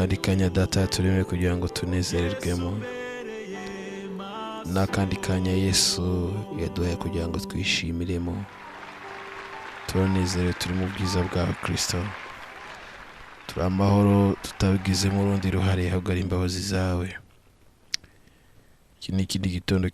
N'akandi kanya Data yaturemeye kugira ngo tunezererwemo, n'akandi kanya Yesu yaduhaye kugira ngo twishimiremo. Turanezerewe, turi mu bwiza bwawe Kristo, turi amahoro tutabigizemo urundi ruhare, ahubwo ari imbabazi zawe. Iki ni ikindi gitondo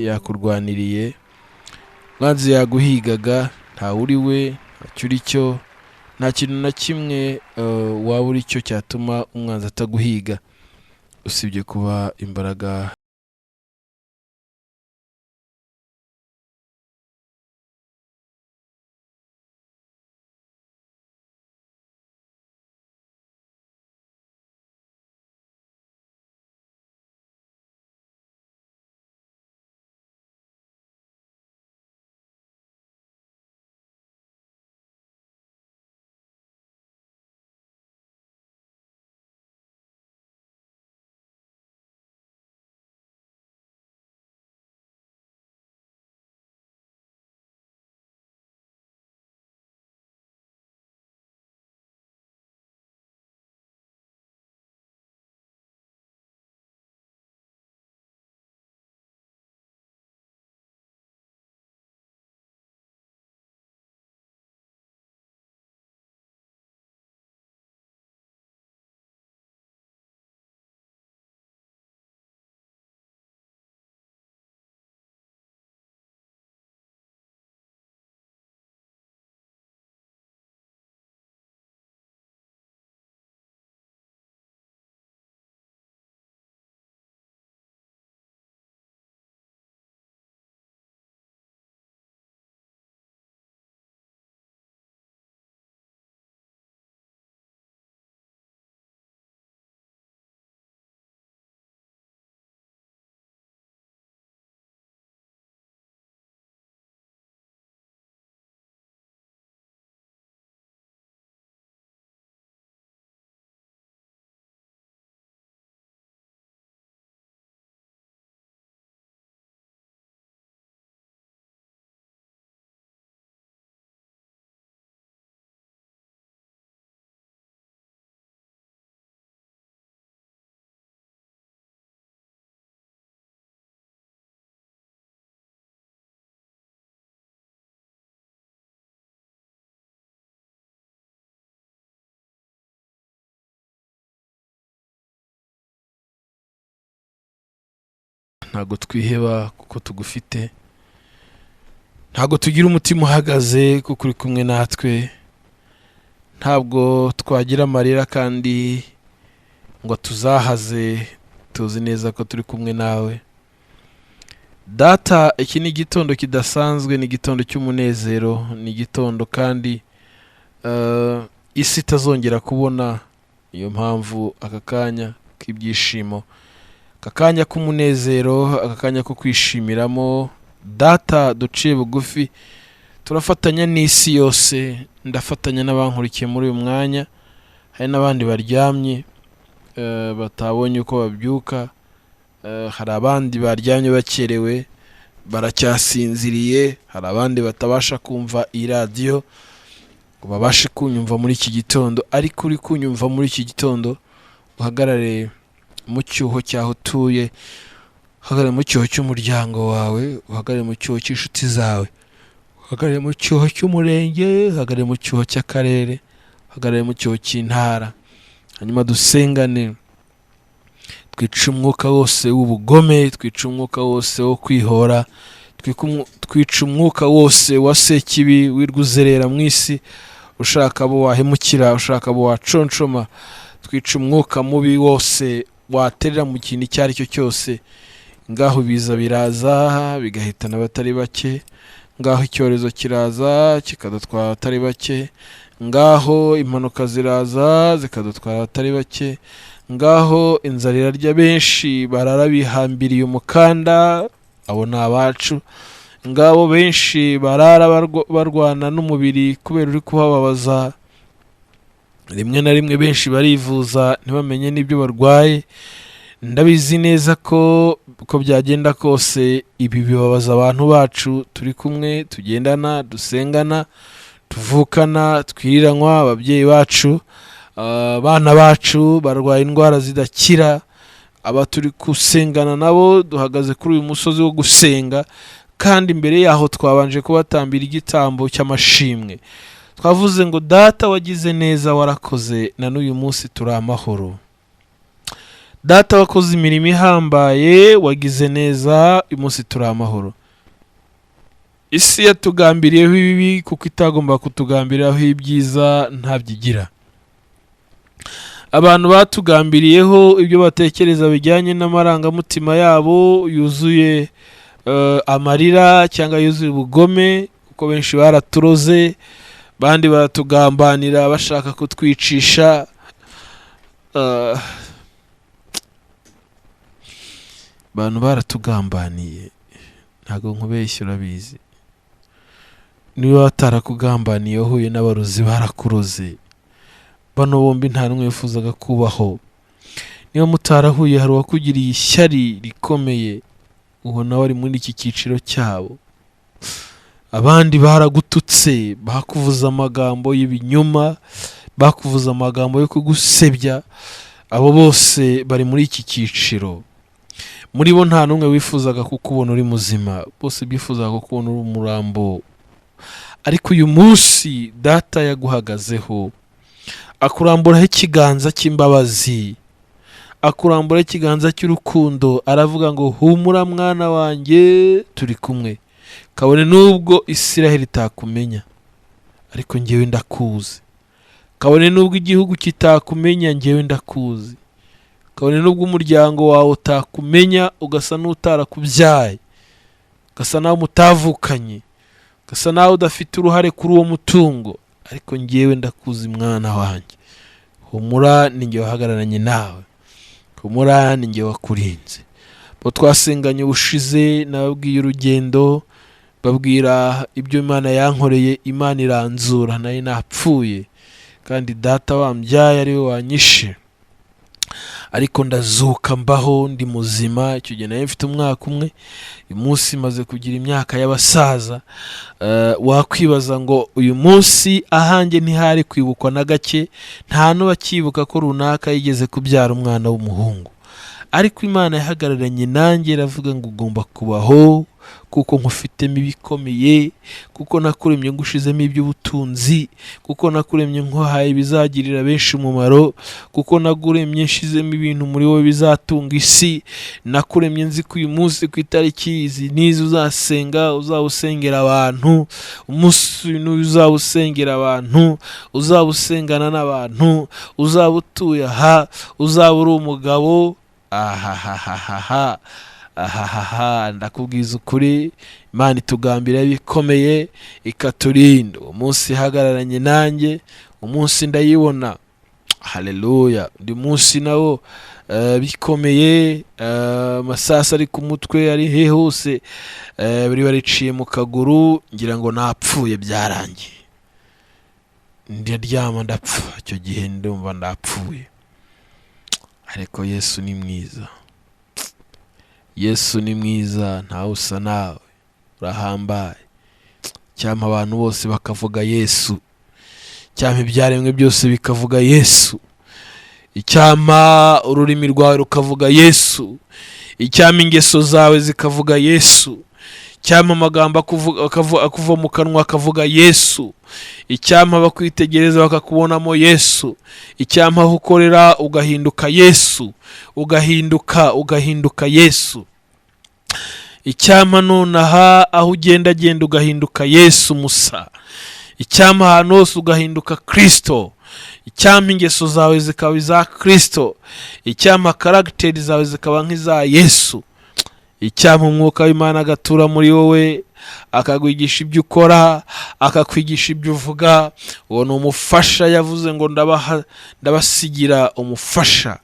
yakurwaniriye, mwanzi yaguhigaga, ntawe uri we, ntacyo uri cyo, nta kintu na kimwe waba uri cyo cyatuma umwanzi ataguhiga, usibye kuba imbaraga Ntabwo twiheba kuko tugufite, ntabwo tugira umutima uhagaze kuko uri kumwe natwe, ntabwo twagira amarira kandi ngo tuzahaze, tuzi neza ko turi kumwe nawe. Data, iki ni igitondo kidasanzwe, ni igitondo cy'umunezero, ni igitondo kandi isi itazongera kubona. Niyo mpamvu aka kanya k'ibyishimo, aka kanya k'umunezero, aka kanya ko kwishimiramo, Data, duciye bugufi, turafatanya n'isi yose. Ndafatanya n'abankurikiye muri uyu mwanya, hari n'abandi baryamye batabonye uko babyuka, hari abandi baryamye bakerewe baracyasinziriye, hari abandi batabasha kumva iyi radiyo ngo babashe kunyumva muri iki gitondo. Ariko uri kunyumva muri iki gitondo, uhagarare mu cyuho cy'aho utuye, uhagarare mu cyuho cy'umuryango wawe, uhagarare mu cyuho cy'inshuti zawe, uhagarare mu cyuho cy'umurenge, uhagarare mu cyuho cy'akarere, uhagarare mu cyuho cy'intara, hanyuma dusengane, twice umwuka wose w'ubugome, twice umwuka wose wo kwihora, twice umwuka wose wa sekibi wirwa uzerera mu isi, ushaka abo wahemukira, ushaka abo waconshoma. Twica umwuka mubi wose waterera mu kintu icyo ari cyo cyose. Ngaho ibiza biraza bigahitana abatari bake, ngaho icyorezo kiraza kikadutwara abatari bake, ngaho impanuka ziraza zikadutwara abatari bake, ngaho inzara irarya benshi barara bihambiriye umukanda, abo ni abacu. Ngabo benshi barara barwana n'umubiri kubera uri kubababaza, rimwe na rimwe benshi barivuza ntibamenye n'ibyo barwaye. Ndabizi neza ko uko byagenda kose ibi bibabaza abantu bacu turi kumwe, tugendana, dusengana, tuvukana, twiriranywa, ababyeyi bacu, abana bacu barwaye indwara zidakira, aba turi gusengana nabo duhagaze kuri uyu musozi wo gusenga, kandi imbere yaho twabanje kubatambira igitambo cy'amashimwe. Twavuze ngo Data wagize neza, warakoze, na n'uyu munsi turi amahoro. Data wakoze imirimo ihambaye, wagize neza, uyu munsi turi amahoro. Isi yatugambiriyeho ibibi kuko itagomba kutugambiriraho ibyiza, ntabyo igira. Abantu batugambiriyeho ibyo batekereza bijyanye n'amarangamutima yabo yuzuye amarira cyangwa yuzuye ubugome, kuko benshi baraturoze, bandi baratugambanira bashaka kutwicisha. Abantu baratugambaniye, ntabwo nkubeshya, urabizi. Niba batarakugambaniye wahuye n'abarozi barakuroze. Bano bombi nta n'umwe wifuzaga kubaho. Niba mutarahuye, hari uwakugiriye ishyari rikomeye, uwo nawe ari muri iki cyiciro cyabo. Abandi baragututse, bakuvuza amagambo y'ibinyoma, bakuvuza amagambo yo kugusebya, abo bose bari muri iki cyiciro. Muri bo nta n'umwe wifuzaga kukubona uri muzima, bose bifuzaga kukubona uri umurambo. Ariko uyu munsi Data yaguhagazeho, akuramburaho ikiganza cy'imbabazi, akuramburaho ikiganza cy'urukundo, aravuga ngo humura mwana wanjye, turi kumwe. Kabone n'ubwo Isiraheli itakumenya, ariko njyewe ndakuzi. Kabone n'ubwo igihugu kitakumenya, njyewe ndakuzi. Kabone n'ubwo umuryango wawe utakumenya, ugasa n'utarakubyaye, ugasa n'aho mutavukanye, ugasa n'aho udafite uruhare kuri uwo mutungo, ariko njyewe ndakuzi mwana wanjye. Humura, ni njye wahagararanye nawe, humura, ni njye wakurinze. Bo twasenganye ubushize, nababwiye urugendo, babwira ibyo Imana yankoreye. Imana iranzura, nayo napfuye, kandi Data wambyaye ariwe wanyishe, ariko ndazuka mbaho ndi muzima. Icyo gihe nari mfite umwaka umwe, uyu munsi maze kugira imyaka y'abasaza. Wakwibaza ngo uyu munsi ahanjye ntihari kwibukwa na gake, nta n'uwakibuka ko runaka yigeze kubyara umwana w'umuhungu. Ariko Imana yahagararanye nanjye, iravuga ngo ugomba kubaho. Kuko nkufitemo ibikomeye, kuko nakuremye ngushizemo iby'ubutunzi, kuko nakuremye nkuhaye ibizagirira benshi umumaro, kuko naguremye nshizemo ibintu muri wowe bizatunga isi. Nakuremye nzi ko uyu munsi ku itariki izi n'izi uzasenga, uzawusengera abantu, umunsi uyu n'uyu uzawusengera abantu, uzaba usengana n'abantu, uzaba utuye aha, uzaba uri umugabo. Ahahahaha, ahahaha, ndakubwiza ukuri, Imana itugambira ibikomeye ikaturinda. Uwo munsi ihagararanye nanjye, umunsi ndayibona, haleluya. Undi munsi nawo bikomeye, amasasu ari ku mutwe, ari he hose, bari bariciye mu kaguru, ngira ngo napfuye byarangiye, ndaryama ndapfa. Icyo gihe ndumva ndapfuye, ariko Yesu ni mwiza, Yesu ni mwiza, ntawe usa nawe, urahambaye. Cyampa abantu bose bakavuga Yesu, cyampa ibyaremwe byose bikavuga Yesu, icyampa ururimi rwawe rukavuga Yesu, icyampa ingeso zawe zikavuga Yesu, icyampa amagambo akuva mu kanwa akavuga Yesu, icyampa bakwitegereza bakakubonamo Yesu, icyampa aho ukorera ugahinduka Yesu, ugahinduka, ugahinduka Yesu, icyampa nonaha aho ugendagenda ugahinduka Yesu musa, icyampa ahantu hose ugahinduka Kristo, icyampa ingeso zawe zikaba iza Kristo, icyampa karagiteri zawe zikaba nk'iza Yesu, icyampa umwuka w'Imana agatura muri wowe, akakwigisha ibyo ukora, akakwigisha ibyo uvuga. Uwo ni umufasha, yavuze ngo ndabasigira umufasha.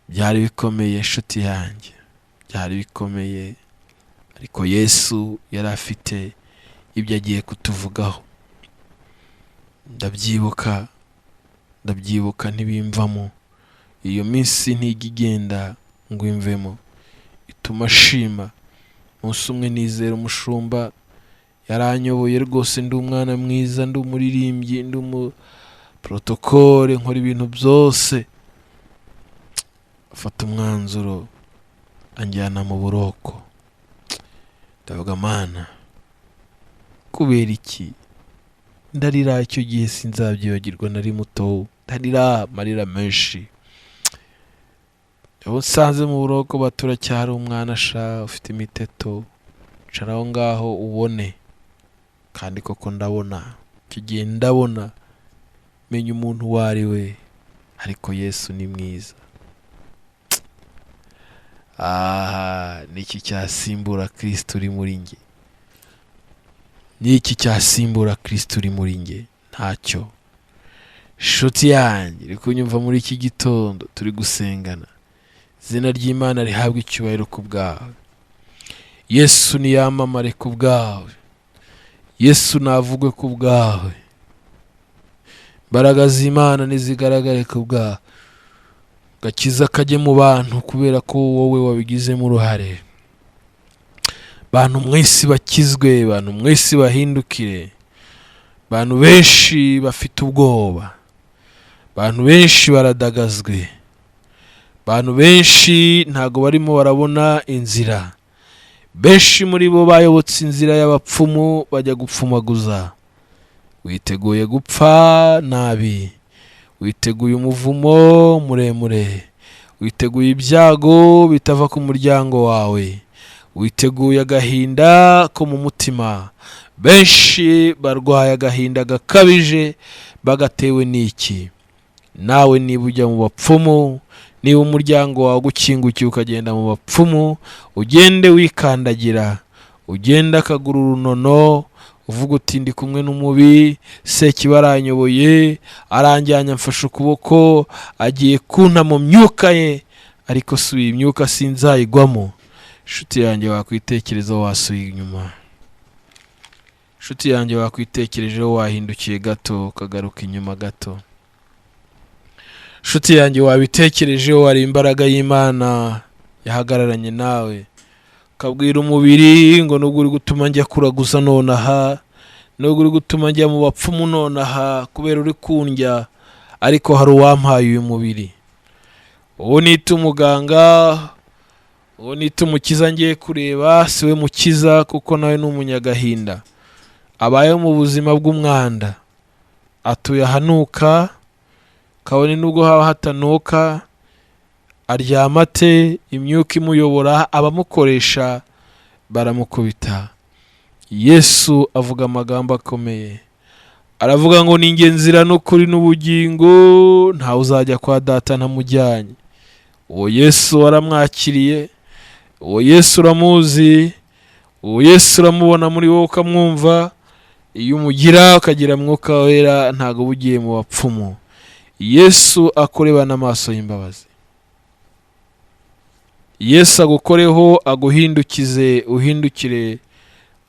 Byari bikomeye inshuti yanjye, byari bikomeye, ariko Yesu yari afite ibyo agiye kutuvugaho. Ndabyibuka, ndabyibuka ntibimvamo, iyo minsi ntijya igenda ngo imvemo, ituma ashima. Umunsi umwe nizera umushumba, yaranyoboye rwose, ndi umwana mwiza, ndi umuririmbyi, ndi umuprotokole, nkora ibintu byose. Afata umwanzuro anjyana mu buroko. Ndavuga Mana, kubera iki? Ndarira. Icyo gihe sinzabyibagirwa, nari muto, ndarira amarira menshi. Abo nsanze mu buroko baturacyari umwana sha, ufite imiteto, icara aho ngaho ubone. Kandi koko ndabona, icyo gihe ndabona, menya umuntu uwo ari we, ariko Yesu ni mwiza. Aha, niki cyasimbura Kristo uri muri njye? Niki cyasimbura Kristo uri muri njye? Ntacyo. Inshuti yanjye iri kunyumva muri iki gitondo, turi gusengana, izina ry'Imana rihabwe icyubahiro ku bwawe. Yesu niyamamare ku bwawe, Yesu navugwe ku bwawe, imbaraga z'Imana nizigaragare ku bwawe, gakiza kajye mu bantu kubera ko wowe wabigizemo uruhare. Bantu mwese bakizwe, bantu mwese bahindukire, bantu benshi bafite ubwoba, bantu benshi baradagazwe, bantu benshi ntago barimo barabona inzira, benshi muri bo bayobotse inzira y'abapfumu bajya gupfumaguza. Witeguye gupfa nabi, witeguye umuvumo muremure, witeguye ibyago bitava ku muryango wawe, witeguye agahinda ko mu mutima. Benshi barwaye agahinda gakabije bagatewe n'iki? Nawe niba ujya mu bapfumu, niba umuryango wawe ugukingukiye ukagenda mu bapfumu, ugende wikandagira, ugende akaguru urunono, uvuga uti ndi kumwe n'umubi, Sekibi aranyoboye, aranjyanye amfashe ukuboko, agiye kunta mu myuka ye, ariko subiye imyuka sinzayigwamo. Inshuti yanjye wakwitekerezaho wasubiye inyuma, inshuti yanjye wakwitekerejeho wahindukiye gato ukagaruka inyuma gato, inshuti yanjye wabitekerejeho hari imbaraga y'Imana yahagararanye nawe, ukabwira umubiri ngo nubwo uri gutuma njya kuraguza nonaha, nubwo uri gutuma njya mu bapfumu nonaha kubera uri kundya, ariko hari uwampaye uyu mubiri. Uwo nita umuganga, Uwo nita umukiza ngiye kureba si we mukiza, kuko nawe ni umunyagahinda, abayeho mu buzima bw'umwanda, atuye ahanuka, kabone nubwo haba hatanuka, aryama ate, imyuka imuyobora, abamukoresha baramukubita. Yesu avuga amagambo akomeye, aravuga ngo ni njye nzira n'ukuri n'ubugingo, ntawe uzajya kwa data ntamujyanye. Uwo Yesu waramwakiriye, uwo Yesu uramuzi, uwo Yesu uramubona muri wowe ukamwumva. Iyo umugira ukagira Mwuka Wera, ntabwo uba ugiye mu bapfumu. Yesu akurebana amaso y'imbabazi, Yesu agukoreho, aguhindukize, uhindukire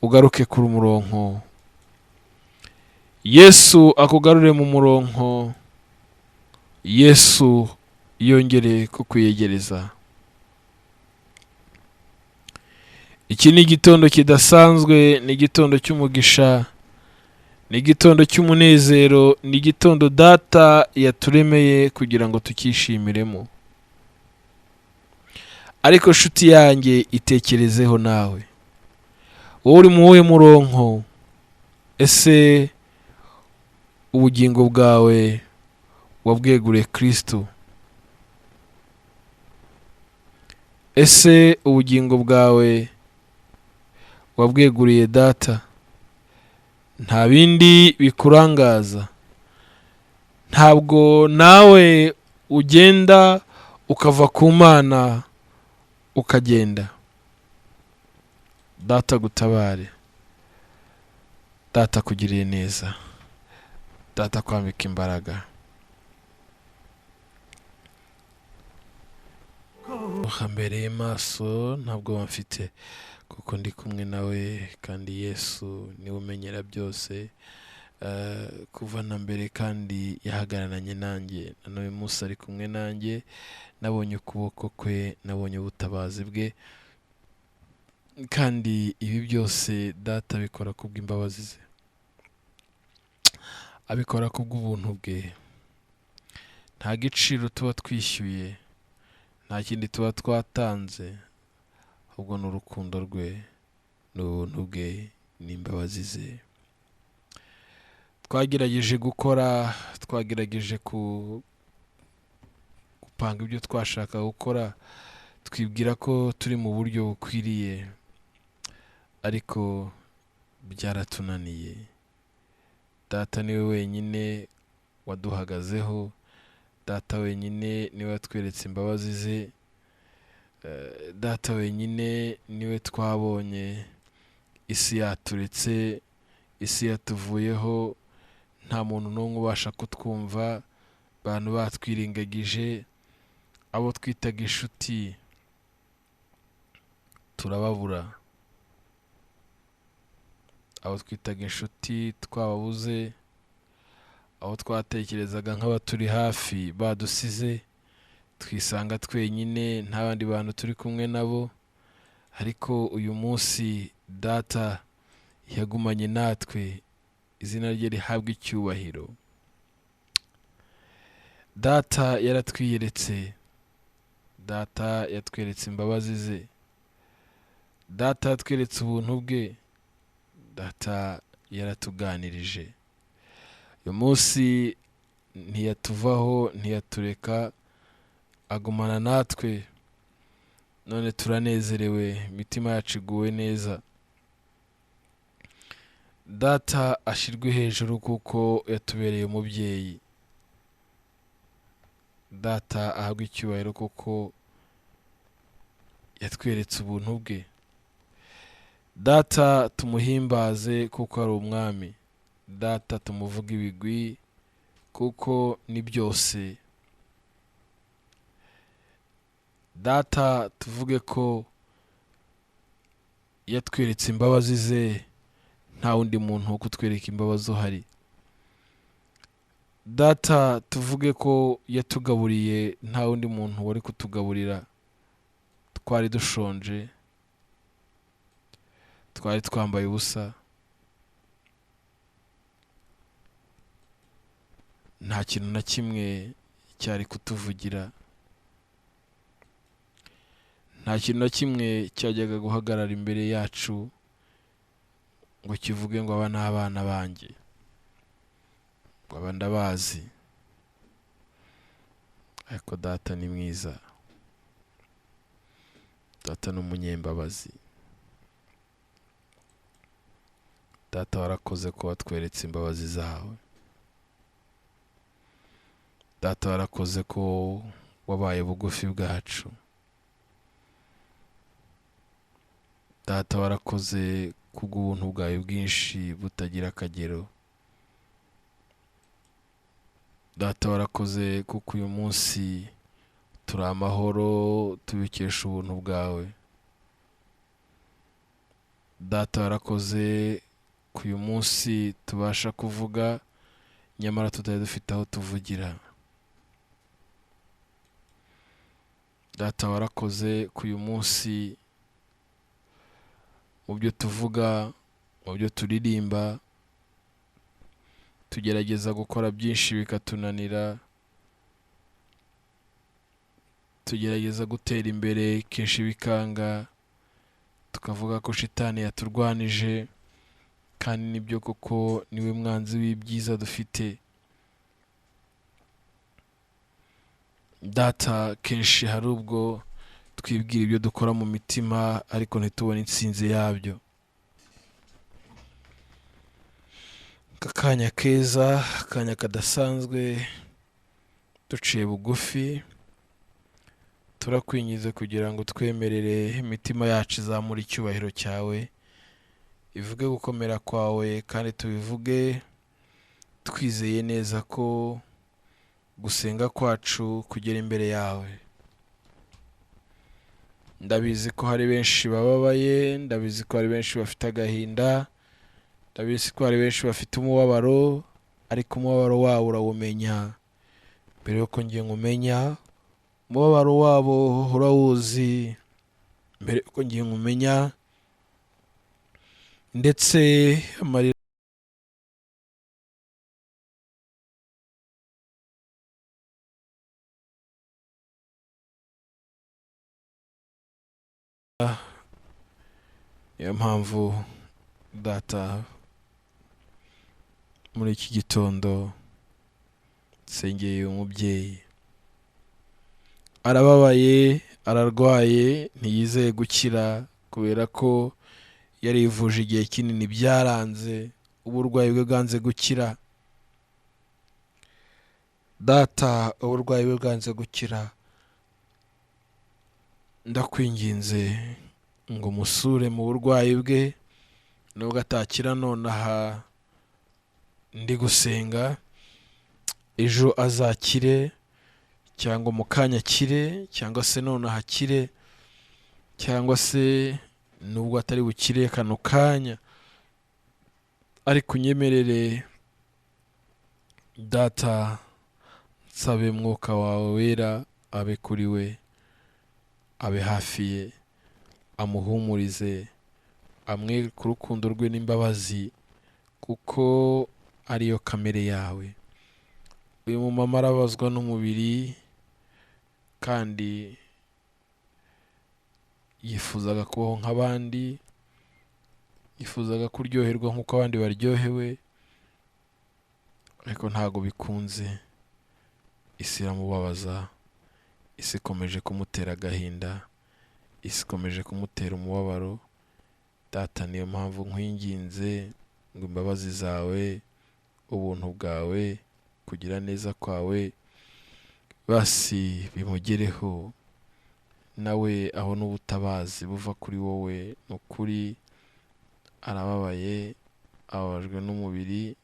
ugaruke kuri umurongo. Yesu akugarure mu murongo, Yesu yongere kukwiyegereza. Iki ni igitondo kidasanzwe, ni igitondo cy'umugisha, ni igitondo cy'umunezero, ni igitondo data yaturemeye kugira ngo tukishimiremo. Ariko nshuti yanjye, itekerezeho nawe, wowe uri mu wuhe murongo? Ese ubugingo bwawe wabweguriye Kristo? Ese ubugingo bwawe wabweguriye data? Nta bindi bikurangaza, ntabwo nawe ugenda ukava ku Mana ukagenda. Data gutabare, data kugiriye neza, data kwambika imbaraga. Hambereye maso ntabwo bamfite, kuko ndi kumwe nawe, kandi Yesu niwe umenyera byose. Kuva na mbere kandi yahagararanye nanjye, na n'uyu munsi ari kumwe nanjye. Nabonye ukuboko kwe, nabonye ubutabazi bwe, kandi ibi byose data abikora kubw'imbabazi ze, abikora kubw'ubuntu bwe. Nta giciro tuba twishyuye, nta kindi tuba twatanze, ahubwo ni urukundo rwe, ni ubuntu bwe, ni imbabazi ze. Twagerageje gukora, twagerageje gupanga ibyo twashaka gukora, twibwira ko turi mu buryo bukwiriye, ariko byaratunaniye. Data niwe wenyine waduhagazeho, data wenyine niwe watweretse imbabazi ze, data wenyine niwe twabonye. Isi yaturetse, isi yatuvuyeho, nta muntu n'umwe ubasha kutwumva, abantu batwirengagije, abo twitaga inshuti turababura, abo twitaga inshuti twababuze, abo twatekerezaga nk'abaturi hafi badusize, twisanga twenyine, nta bandi bantu turi kumwe nabo. Ariko uyu munsi data yagumanye natwe, izina rye rihabwa icyubahiro. Data yaratwiyeretse, data yatweretse imbabazi ze, data yatweretse ubuntu bwe, data yaratuganirije. Uyu munsi ntiyatuvaho, ntiyatureka, agumana natwe. None turanezerewe, imitima yacu iguwe neza. Data ashirwe hejuru kuko yatubereye umubyeyi. Data ahabwe icyubahiro kuko yatweretse ubuntu bwe. Data tumuhimbaze kuko ari umwami. Data tumuvuge ibigwi kuko ni byose. Data tuvuge ko yatweretse imbabazi ze, nta wundi muntu wo kutwereka imbabazi uhari. Data tuvuge ko yatugaburiye, nta wundi muntu wari kutugaburira. Twari dushonje, twari twambaye ubusa, nta kintu na kimwe cyari kutuvugira, nta Nta kintu na kimwe cyajyaga guhagarara imbere yacu ngo kivuge ngo aba ni abana banjye, ngo aba ndabazi. Ariko data ni mwiza, data ni umunyembabazi. Data warakoze ko watweretse imbabazi zawe. Data warakoze ko wabaye bugufi bwacu. Data warakoze kubw'ubuntu bwawe bwinshi butagira akagero. Data warakoze kuko uyu munsi turi amahoro tubikesha ubuntu bwawe. Data warakoze ko uyu munsi tubasha kuvuga nyamara tutari dufite aho tuvugira. Data warakoze ko uyu munsi mu byo tuvuga, mu byo turirimba, tugerageza gukora byinshi bikatunanira, tugerageza gutera imbere kenshi bikanga, tukavuga ko shitani yaturwanije, kandi nibyo koko niwe mwanzi w'ibyiza dufite. Data kenshi hari ubwo twibwira ibyo dukora mu mitima ariko ntitubone intsinzi yabyo. Akanya keza, akanya kadasanzwe, duciye bugufi, turakwingize kugira ngo twemerere imitima yacu izamura icyubahiro cyawe, ivuge gukomera kwawe, kandi tubivuge twizeye neza ko gusenga kwacu kugera imbere yawe. Ndabizi ko hari benshi bababaye, ndabizi ko hari benshi bafite agahinda, ndabizi ko hari benshi bafite umubabaro, ariko umubabaro wabo urawumenya mbere yuko ngiye nkumenya. Umubabaro wabo urawuzi mbere yuko ngiye nkumenya, ndetse amarira niyo mpamvu data muri iki gitondo nsengeye umubyeyi. Arababaye, ararwaye, ntiyizeye gukira kubera ko yarivuje igihe kinini byaranze, uburwayi bwe bwanze gukira. Data uburwayi bwe bwanze gukira, ndakwinginze ngo umusure mu burwayi bwe, nubwo atakira nonaha ndi gusenga, ejo azakire, cyangwa mu kanya akire, cyangwa se nonaha akire, cyangwa se nubwo atari bukire kano kanya, ariko unyemerere data nsabe mwuka wawe wera abe kuri we, abe hafi ye, amuhumurize, amwereke urukundo rwe n'imbabazi, kuko ariyo kamere yawe. Uyu mumama arabazwa n'umubiri kandi yifuzaga kubaho nk'abandi, yifuzaga kuryoherwa nk'uko abandi baryohewe, ariko ntago bikunze. Isi iramubabaza, isi ikomeje kumutera agahinda, isi ikomeje kumutera umubabaro. Data niyo mpamvu nkwinginze ngo imbabazi zawe, ubuntu bwawe, kugira neza kwawe basi bimugereho, nawe abone ubutabazi buva kuri wowe. Ni ukuri arababaye, ababajwe n'umubiri.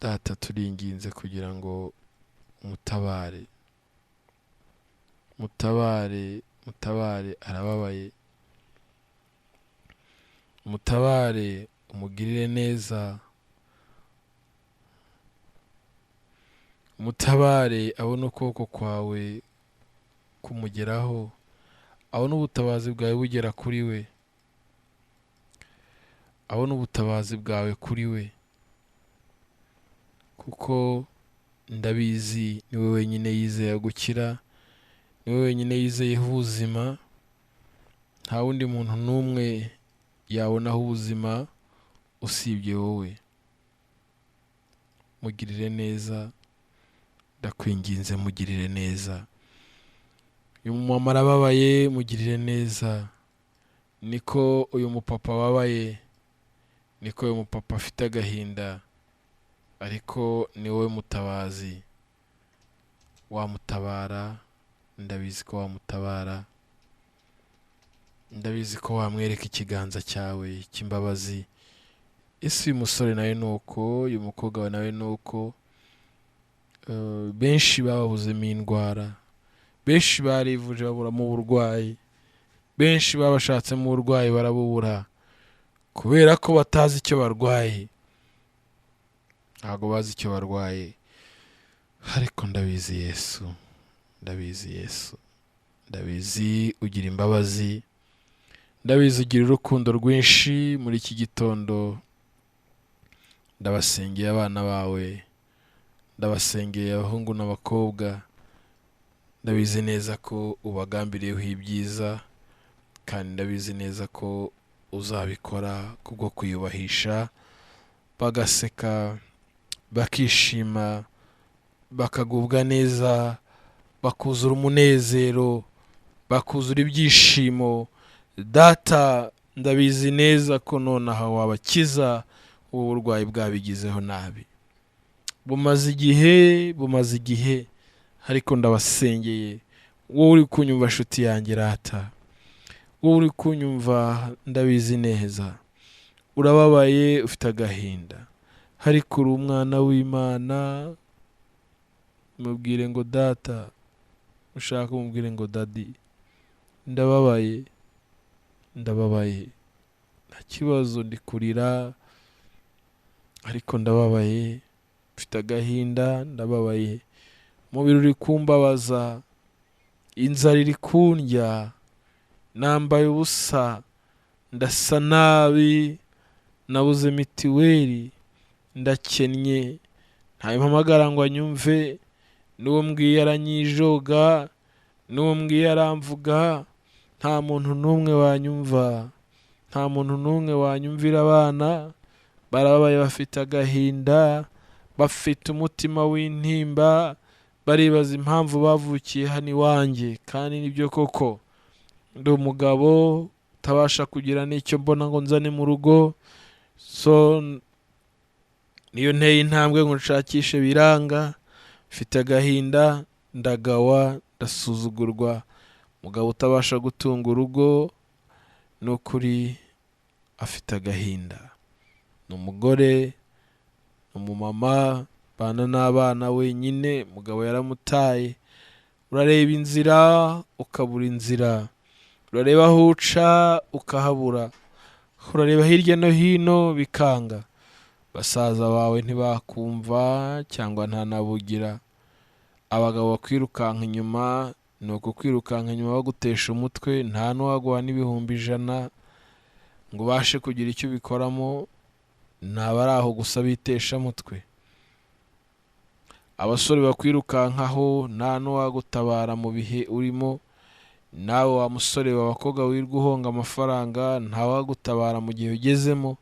Data turinginze kugira ngo umutabare, mutabare, mutabare, arababaye, mutabare, umugirire neza, mutabare, abone ukuboko kwawe kumugeraho, abone ubutabazi bwawe bugera kuri we, abone ubutabazi bwawe kuri we, kuko ndabizi niwe wenyine yizeye gukira, Ni wowe wenyine yizeyeho ubuzima, nta wundi muntu n'umwe yabonaho ubuzima usibye wowe. Mugirire neza, ndakwinginze, mugirire neza. Uyu mumama arababaye, mugirire neza. Niko uyu mupapa ababaye, niko uyu mupapa afite agahinda, ariko ni wowe mutabazi. Wamutabara, ndabizi ko wamutabara, ndabizi ko wamwereka ikiganza cyawe cy'imbabazi. Ese uyu musore nawe ni uko, uyu mukobwa nawe ni uko. Benshi bababuzemo indwara, benshi barivuje baburamo uburwayi, benshi babashatsemo uburwayi barabubura, kubera ko batazi icyo barwaye. Ntabwo bazi icyo barwaye, ariko ndabizi Yesu, ndabizi Yesu, ndabizi ugira imbabazi, ndabizi ugira urukundo rwinshi. Muri iki gitondo ndabasengeye abana bawe, ndabasengeye abahungu n'abakobwa, ndabizi neza ko ubagambiriyeho ibyiza, kandi ndabizi neza ko uzabikora kubwo kwiyubahisha, bagaseka, bakishima, bakagubwa neza, bakuzura umunezero, bakuzura ibyishimo. Data, ndabizi neza ko nonaha wabakiza ubu burwayi bwabigizeho nabi, bumaze igihe, bumaze igihe, ariko ndabasengeye. Wowe uri kunyumva nshuti yanjye rata, wowe uri kunyumva ndabizi neza urababaye, ufite agahinda, ariko uri umwana w'Imana. Mubwire ngo data, ushaka umubwire ngo daddy, ndababaye, ndababaye, nta kibazo, ndi kurira ariko ndababaye, mfite agahinda, ndababaye, umubiri uri kumbabaza, inzara iri kundya, nambaye ubusa, ndasa nabi, nabuze mitiweli, ndakennye, ntawe mpamagara ngo anyumve, n'uwo mbwiye aranyijoga, n'uwo mbwiye aramvuga, nta muntu n'umwe wanyumva, nta muntu n'umwe wanyumvira. Abana barababaye, bafite agahinda, bafite umutima w'intimba, baribaza impamvu bavukiye hano iwanjye. Kandi nibyo koko, ndi umugabo utabasha kugira n'icyo mbona ngo nzane mu rugo, so niyo nteye intambwe ngo nshakishe biranga, mfite agahinda, ndagawa, ndasuzugurwa. Umugabo utabasha gutunga urugo ni ukuri afite agahinda. Ni umugore, ni umumama, bana n'abana wenyine, umugabo yaramutaye. Urareba inzira ukabura inzira, urareba aho uca ukahabura, urareba hirya no hino bikanga. Basaza bawe ntibakumva cyangwa ntanabugira. Abagabo bakwirukanka inyuma, ni ukukwirukanka inyuma bagutesha umutwe, nta n'uwaguha n'ibihumbi 100 ngo ubashe kugira icyo ubikoramo, naba ari aho gusa bitesha mutwe. Abasore bakwirukankaho, nta n'uwagutabara mu bihe urimo. Nawe wa musore w'abakobwa wirirwa uhonga amafaranga, ntawagutabara mu gihe ugezemo.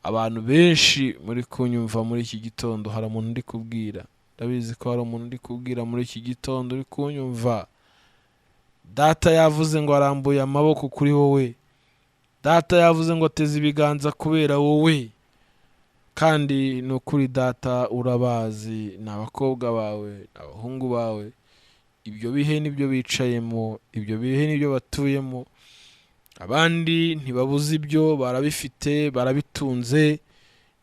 Abantu benshi muri kunyumva muri iki gitondo, hari umuntu ndi kubwira, ndabizi ko hari umuntu ndi kubwira muri iki gitondo uri kunyumva. Data yavuze ngo arambuye amaboko kuri wowe, data yavuze ngo ateze ibiganza kubera wowe, kandi ni ukuri data urabazi, ni abakobwa bawe, ni abahungu bawe, ibyo bihe nibyo bicayemo, ibyo bihe nibyo batuyemo. Abandi ntibabuze ibyo, barabifite, barabitunze,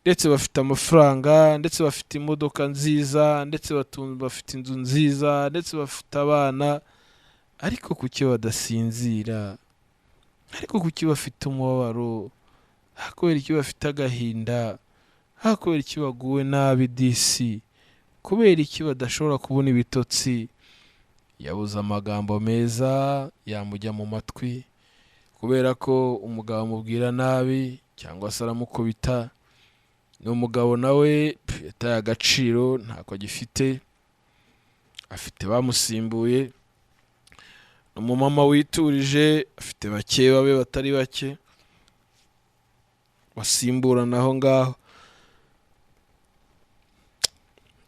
ndetse bafite amafaranga, ndetse bafite imodoka nziza, ndetse bafite inzu nziza, ndetse bafite abana, ariko kuki badasinzira? Ariko kuki bafite umubabaro? Kubera iki bafite agahinda? Kubera iki baguwe nabi disi? Kubera iki badashobora kubona ibitotsi? Yabuze amagambo meza yamujya mu matwi, kubera ko umugabo amubwira nabi cyangwa se aramukubita. Ni umugabo nawe yataye agaciro, ntako agifite, afite bamusimbuye. Ni umumama witurije, afite bakeba be batari bake basimburana aho ngaho.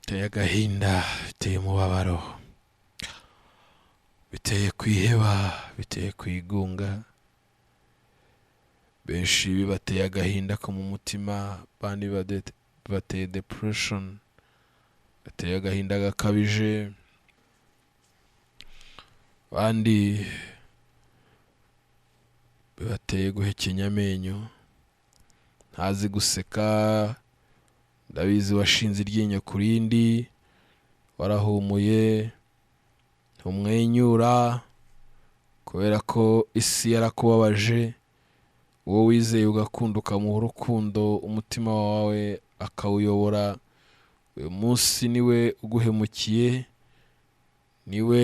Biteye agahinda, biteye umubabaro, biteye kwiheba, biteye kwigunga. Benshi bibateye agahinda ko mu mutima, abandi bibateye depression, bateye agahinda gakabije, abandi bibateye guhekenya amenyo, ntazi guseka, ndabizi washinze iryinyo ku rindi, warahumuye, ntumwenyura kubera ko isi yarakubabaje. Uwo wizeye ugakunda ukamuha urukundo, umutima wawe akawuyobora, uyu munsi niwe uguhemukiye, niwe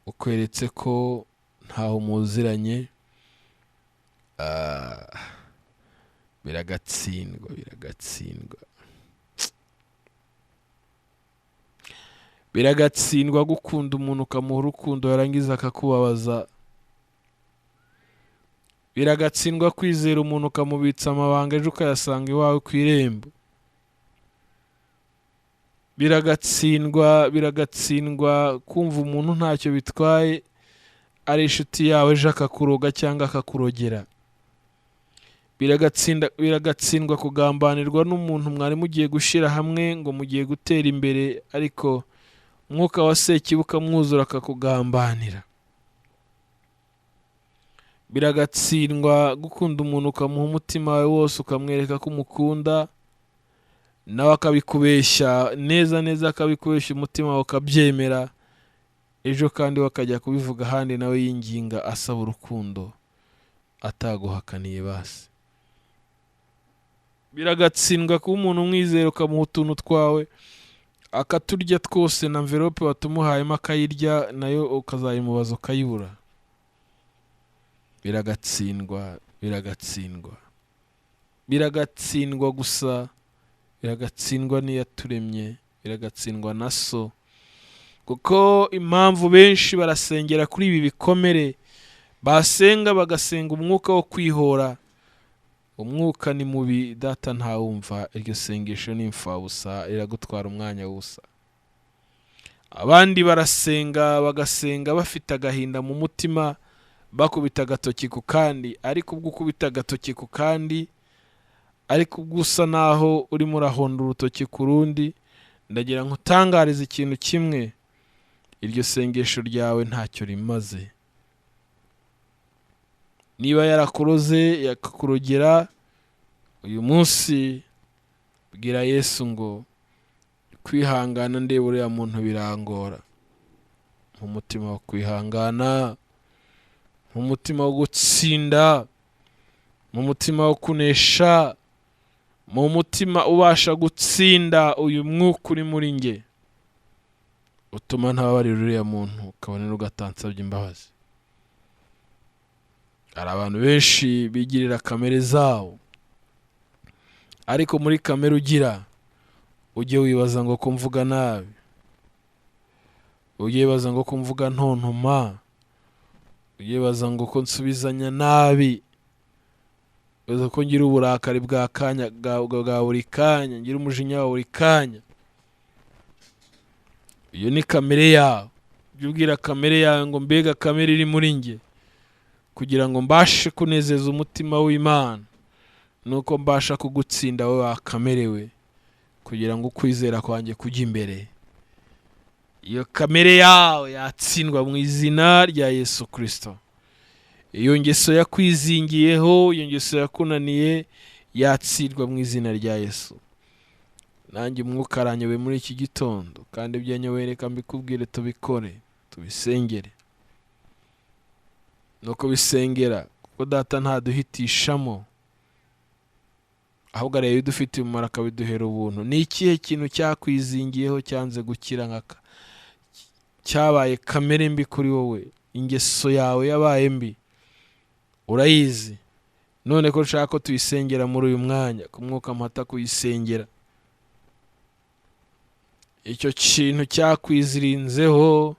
ukweretse ko ntaho muziranye. Biragatsindwa, biragatsindwa, biragatsindwa gukunda umuntu ukamuha urukundo yarangiza akakubabaza. Biragatsindwa kwizera umuntu ukamubitsa amabanga ejo ukayasanga iwawe ku irembo. Biragatsindwa, biragatsindwa kumva umuntu ntacyo bitwaye ari inshuti yawe ejo akakuroga cyangwa akakurogera. Biragatsindwa kugambanirwa n'umuntu mwari mugiye gushyira hamwe ngo mugiye gutera imbere, ariko umwuka wa sekibi ukamwuzura akakugambanira. Biragatsindwa gukunda umuntu ukamuha umutima wawe wose, ukamwereka ko umukunda, nawe akabikubeshya neza neza, akabikubeshya umutima wawe ukabyemera, ejo kandi we akajya kubivuga ahandi nawe yinginga asaba urukundo ataguhakaniye basi. Biragatsindwa kuba umuntu umwizera ukamuha utuntu twawe akaturya twose, na envelope watumuhayemo akayirya, nayo ukazayimubaza ukayibura. Biragatsindwa, biragatsindwa, biragatsindwa gusa, biragatsindwa n'iyaturemye, biragatsindwa na so. Kuko impamvu benshi barasengera kuri ibi bikomere, basenga bagasenga umwuka wo kwihora. Umwuka ni mubi, data ntawumva, iryo sengesho ni imfabusa, riragutwara umwanya w'ubusa. Abandi barasenga bagasenga bafite agahinda mu mutima, bakubita agatoki ku kandi, ariko ubwo ukubita agatoki ku kandi, ariko ubwo usa naho urimo urahonda urutoki ku rundi, ndagira ngo utangarize ikintu kimwe: iryo sengesho ryawe ntacyo rimaze. Niba yarakuroze yakakurogera, uyu munsi bwira Yesu ngo kwihangana ndeba uriya muntu birangora. Mu mutima wo kwihangana, mu mutima wo gutsinda, mu mutima wo kunesha, mu mutima ubasha gutsinda uyu mwuka uri muri nge, utuma ntababarira uriya muntu, ukabona n'ugatansabye imbabazi. Hari abantu benshi bigirira kamere zabo, ariko muri kamere ugira ujye wibaza ngo ko mvuga nabi, ujye wibaza ngo ko mvuga ntontoma, ujye wibaza ngo ko nsubizanya nabi, wibaza ko ngira uburakari bwa kanya bwa buri kanya, ngira umujinya wa buri kanya. Iyo ni kamere yawe. Ujye ubwira kamere yawe ngo mbega kamere iri muri nge, kugira ngo mbashe kunezeza umutima w'Imana, nuko mbasha kugutsinda wowe wakamerewe, kugira ngo ukwizera kwanjye kujye imbere. Iyo kamere yawe yatsindwa mu izina rya Yesu Kristo. Iyo ngeso yakwizingiyeho, iyo ngeso yakunaniye, yatsindwa mu izina rya Yesu. Nanjye umwuka aranyobe muri iki gitondo, kandi ibyo yanyobereka mbikubwire, tubikore, tubisengere. Nuko bisengera, kuko data ntaduhitishamo, ahubwo areba ibidufitiye umumaro akabiduhera ubuntu. Ni ikihe kintu cyakwizingiyeho cyanze gukira nkaka, cyabaye kamere mbi kuri wowe, ingeso yawe yabaye mbi, urayizi? None ko nshaka ko tuyisengera muri uyu mwanya, ku mwuka mpata kuyisengera. Icyo kintu cyakwizirinzeho,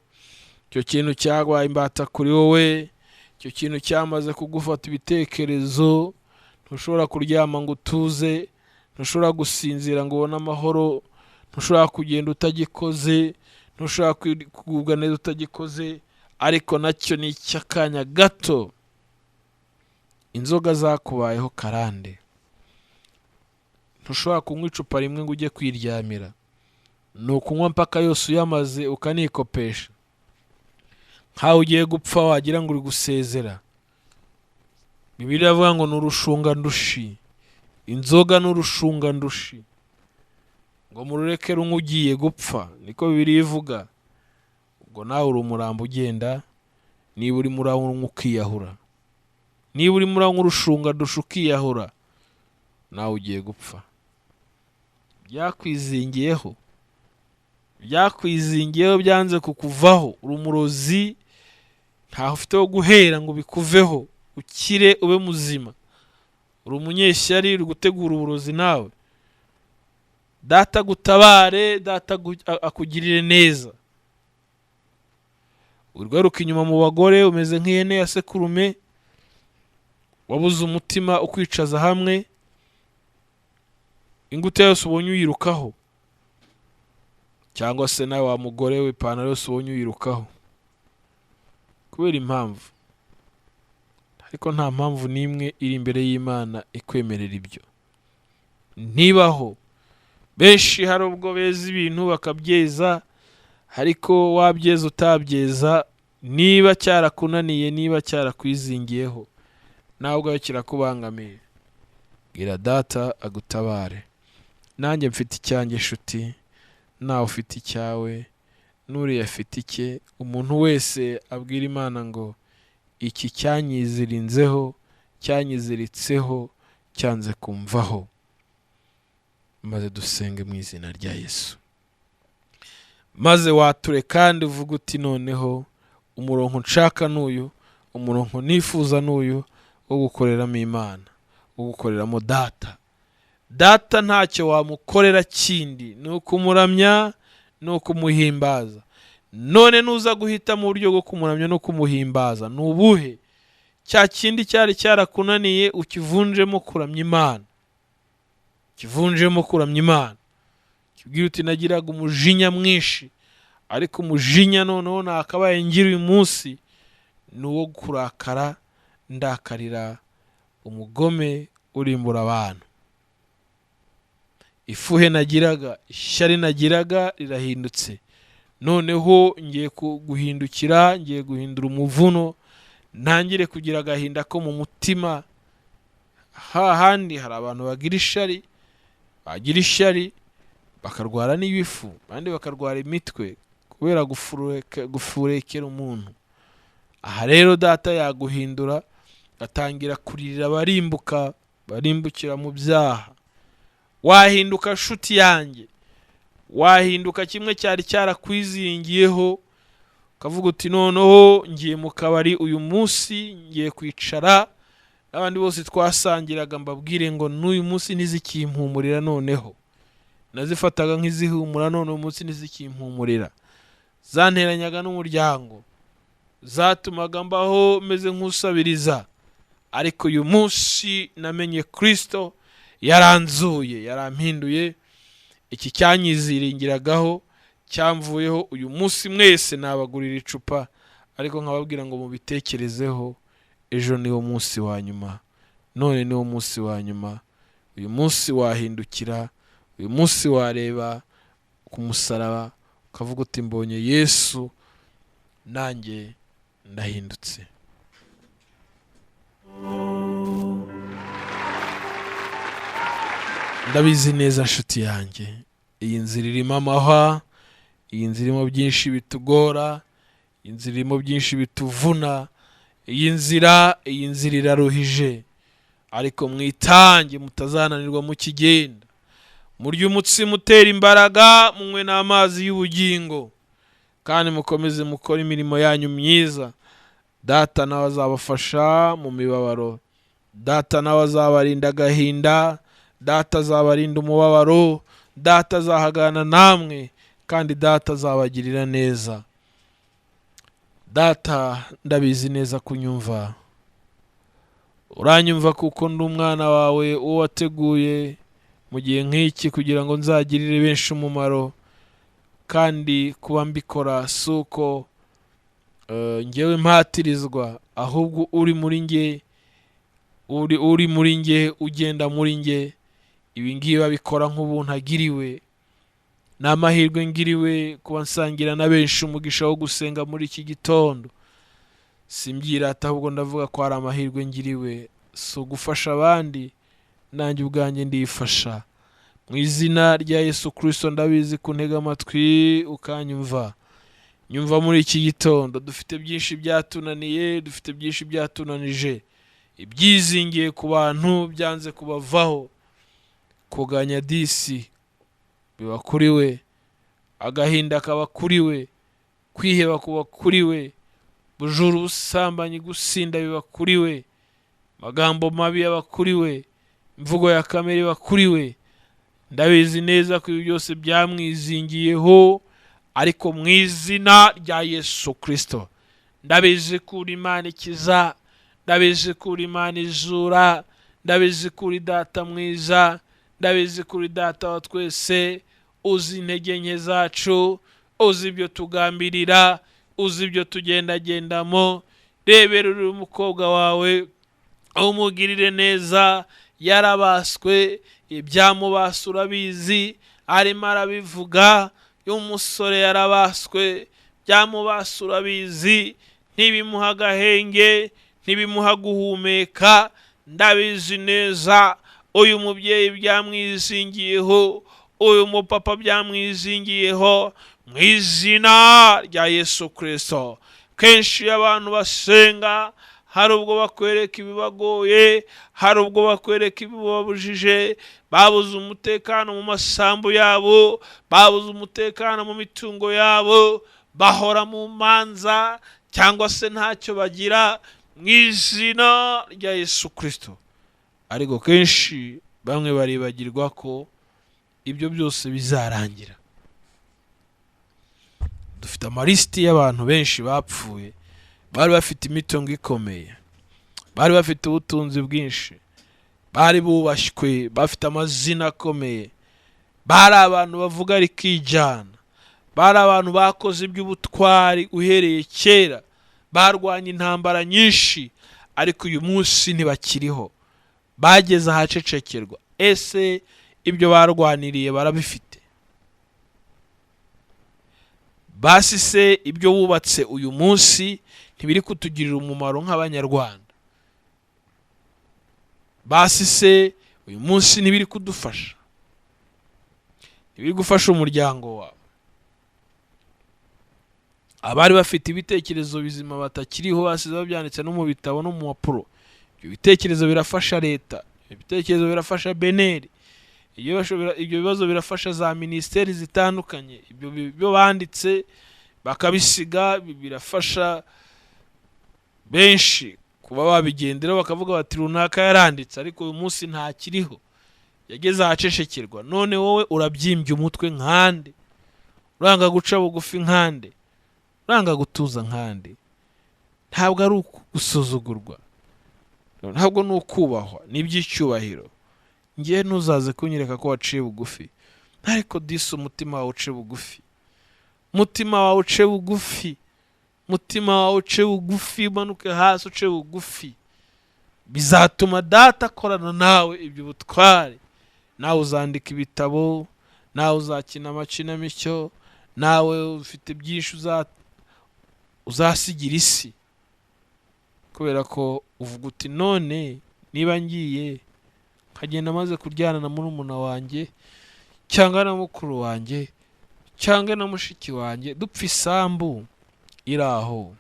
Icyo kintu cyabaye imbata kuri wowe, icyo kintu cyamaze kugufata ibitekerezo, ntushobora kuryama ngo utuze, ntushobora gusinzira ngo ubone amahoro, ntushobora kugenda utagikoze, ntushobora kugubwa neza utagikoze, ariko nacyo ni icy'akanya gato. Inzoga zakubayeho karande, ntushobora kunywa icupa rimwe ngo ujye kwiryamira, ni ukunywa mpaka yose uyamaze ukanikopesha, nkaho ugiye gupfa wagira ngo uri gusezera. Bibiliya iravuga ngo ni urushungandushi, inzoga ni urushungandushi, ngo murureke runywe ugiye gupfa, niko Bibiliya ivuga. Ubwo nawe uri umurambo ugenda, niba urimo uranywa ukiyahura, niba urimo uranywa urushungandushi ukiyahura, nawe ugiye gupfa. Byakwizingiyeho, byakwizingiyeho, byanze kukuvaho. Uri umurozi, ntaho ufite ho guhera ngo bikuveho, ukire ube muzima. Uri umunyeshyari, uri gutegura uburozi nawe. Data agutabare, data akugirire neza. Urwaruka inyuma mu bagore, umeze nk'ihene ya sekurume, wabuze umutima ukwicaza hamwe, ingutiya yose ubonye uyirukaho, cyangwa se nawe wa mugore we ipantaro yose ubonye uyirukaho kubera impamvu. Ariko nta mpamvu n'imwe iri imbere y'Imana ikwemerera ibyo, ntibaho. Benshi hari ubwo beza ibintu bakabyeza, ariko wabyeza utabyeza, niba cyarakunaniye, niba cyarakwizingiyeho, nawe ubwawe kirakubangamiye. Bwira data agutabare. Nanjye mfite icyanjye nshuti, nawe ufite icyawe, n'uriya afite icye. Umuntu wese abwira Imana ngo iki cyanyizirinzeho, cyanyiziritseho, cyanze kumvaho. Maze dusenge mu izina rya Yesu. Maze wature kandi uvuge uti noneho umurongo nshaka n'uyu, umurongo nifuza n'uyu wo gukoreramo Imana, wo gukoreramo data. Data ntacyo wamukorera kindi, ni ukumuramya, ni ukumuhimbaza. None nuza guhita mu buryo bwo kumuramya no kumuhimbaza, ni ubuhe? Cya kindi cyari cyarakunaniye ukivunjemo kuramya Imana, kivunjemo kuramya Imana. Kibwira uti nagiraga umujinya mwinshi, ariko umujinya noneho nakabaye ngira uyu munsi ni uwo kurakara, ndakarira umugome urimbura abantu. Ifuhe nagiraga, ishyari nagiraga rirahindutse, noneho ngiye guhindukira, ngiye guhindura umuvuno, ntangire kugira agahinda ko mu mutima. Hahandi hari abantu bagira ishari, bagira ishari bakarwara n'ibifu, abandi bakarwara imitwe kubera gufurekera umuntu. Aha rero data yaguhindura, atangira kuririra abarimbuka, barimbukira mu byaha. Wahinduka nshuti yanjye, wahinduka kimwe cyari cyarakwizingiyeho, ukavuga uti noneho ngiye mu kabari uyu munsi, ngiye kwicara n'abandi bose twasangiraga, mbabwire ngo n'uyu munsi ntizikimpumurira. Noneho nazifataga nk'izihumura, none uyu munsi ntizikimpumurira. Zanteranyaga n'umuryango, zatumaga mbaho meze nk'usabiriza, ariko uyu munsi namenye Kristo, yaranzuye, yarampinduye. Iki cyanyiziringiragaho cyamvuyeho. Uyu munsi mwese nabagurira icupa, ariko nkababwira ngo mubitekerezeho, ejo niwo munsi wa nyuma, none niwo munsi wa nyuma. Uyu munsi wahindukira, uyu munsi wareba ku musaraba ukavuga uti mbonye Yesu, nanjye ndahindutse. Ndabizi neza nshuti yanjye, iyi nzira irimo amahwa, iyi nzira irimo byinshi bitugora, iyi nzira irimo byinshi bituvuna, iyi nzira iraruhije, ariko mwitange mutazananirwa mukigenda. Murye umutsima utera imbaraga, munywe n'amazi y'ubugingo, kandi mukomeze mukore imirimo yanyu myiza. Data nawe azabafasha mu mibabaro, data nawe azabarinda agahinda, data azabarinda umubabaro, data azahagana namwe, kandi data azabagirira neza. Data, ndabizi neza kunyumva, uranyumva kuko ndi umwana wawe, uwo wateguye mu gihe nk'iki kugira ngo nzagirire benshi umumaro. Kandi kuba mbikora si uko ngewe mpatirizwa, ahubwo uri muri nge, uri muri nge, ugenda muri nge. Ibi ngibi abikora nk'ubuntu agiriwe, ni amahirwe ngiriwe kuba nsangira na benshi umugisha wo gusenga muri iki gitondo. Simbyirata, ahubwo ndavuga ko ari amahirwe ngiriwe, si ugufasha abandi, nanjye ubwanjye ndifasha. Mu izina rya Yesu Kristo, ndabizi kuntega amatwi ukanyumva. Nyumva muri iki gitondo. Dufite byinshi byatunaniye, dufite byinshi byatunanije, ibyizingiye ku bantu byanze kubavaho. Kuganya disi biba kuri we, agahinda kaba kuri we, kwiheba kuba kuri we, bujura, ubusambanyi, gusinda biba kuri we, amagambo mabi aba kuri we, imvugo ya kamere iba kuri we. Ndabizi neza ko ibi byose byamwizingiyeho, ariko mu izina rya Yesu Kristo, ndabizi ko uri Imana ikiza, ndabizi ko uri Imana izura, ndabizi ko uri Data mwiza, ndabizi ko uri Data wa twese, uzi intege nke zacu, uzi ibyo tugambirira, uzi ibyo tugendagendamo. Rebera uri umukobwa wawe, umugirire neza. Yarabaswe, ibyamubase urabizi, arimo arabivuga. Y'umusore yarabaswe, byamubase urabizi, ntibimuha agahenge, ntibimuha guhumeka. Ndabizi neza, uyu mubyeyi byamwizingiyeho, uyu mupapa byamwizingiyeho. Mu izina rya Yesu Kristo, kenshi iyo abantu basenga, hari ubwo bakwereka ibibagoye, hari ubwo bakwereka ibibabujije. Babuze umutekano mu masambu yabo, babuze umutekano mu mitungo yabo, bahora mu manza cyangwa se ntacyo bagira. Mu izina rya Yesu Kristo, ariko kenshi bamwe baribagirwa ko ibyo byose bizarangira. Dufite amalisiti y'abantu benshi bapfuye, bari bafite imitungo ikomeye, bari bafite ubutunzi bwinshi, bari bubashywe, bafite amazina akomeye, bari abantu bavuga rikijyana, bari abantu bakoze iby'ubutwari uhereye kera, barwanya intambara nyinshi, ariko uyu munsi ntibakiriho, bageze ahacecekerwa. Ese ibyo barwaniriye barabifite? Basi se ibyo wubatse uyu munsi ntibiri kutugirira umumaro nk'Abanyarwanda? Basi se uyu munsi ntibiri kudufasha, ntibiri gufasha umuryango wawe? Abari bafite ibitekerezo bizima batakiriho, basize babyanditse no mu bitabo no mu mpapuro. Ibyo bitekerezo birafasha leta, ibyo bitekerezo birafasha BNR, ibyo bibazo birafasha za minisiteri zitandukanye. Ibyo banditse bakabisiga birafasha benshi kuba babigenderaho, bakavuga bati runaka yaranditse, ariko uyu munsi ntakiriho, yageze ahacecekerwa. None wowe urabyimbye umutwe nkande, uranga guca bugufi nkande, uranga gutuza nkande. Ntabwo ari gusuzugurwa, ntabwo ni ukubahwa, ni iby'icyubahiro. Ngewe ntuzaze kunyereka ko waciye bugufi, ariko disi umutima wawe uce bugufi, umutima wawe uce bugufi, umutima wawe uce bugufi, umanuke hasi uce bugufi. Bizatuma Data akorana nawe ibyo butware. Nawe uzandika ibitabo, nawe uzakina amakinamico, nawe ufite byinshi uzasigira isi, kubera ko uvuga uti none niba ngiye nkagenda maze kuryana na murumuna wanjye cyangwa na mukuru wanjye cyangwa na mushiki wanjye, dupfa isambu iri aho.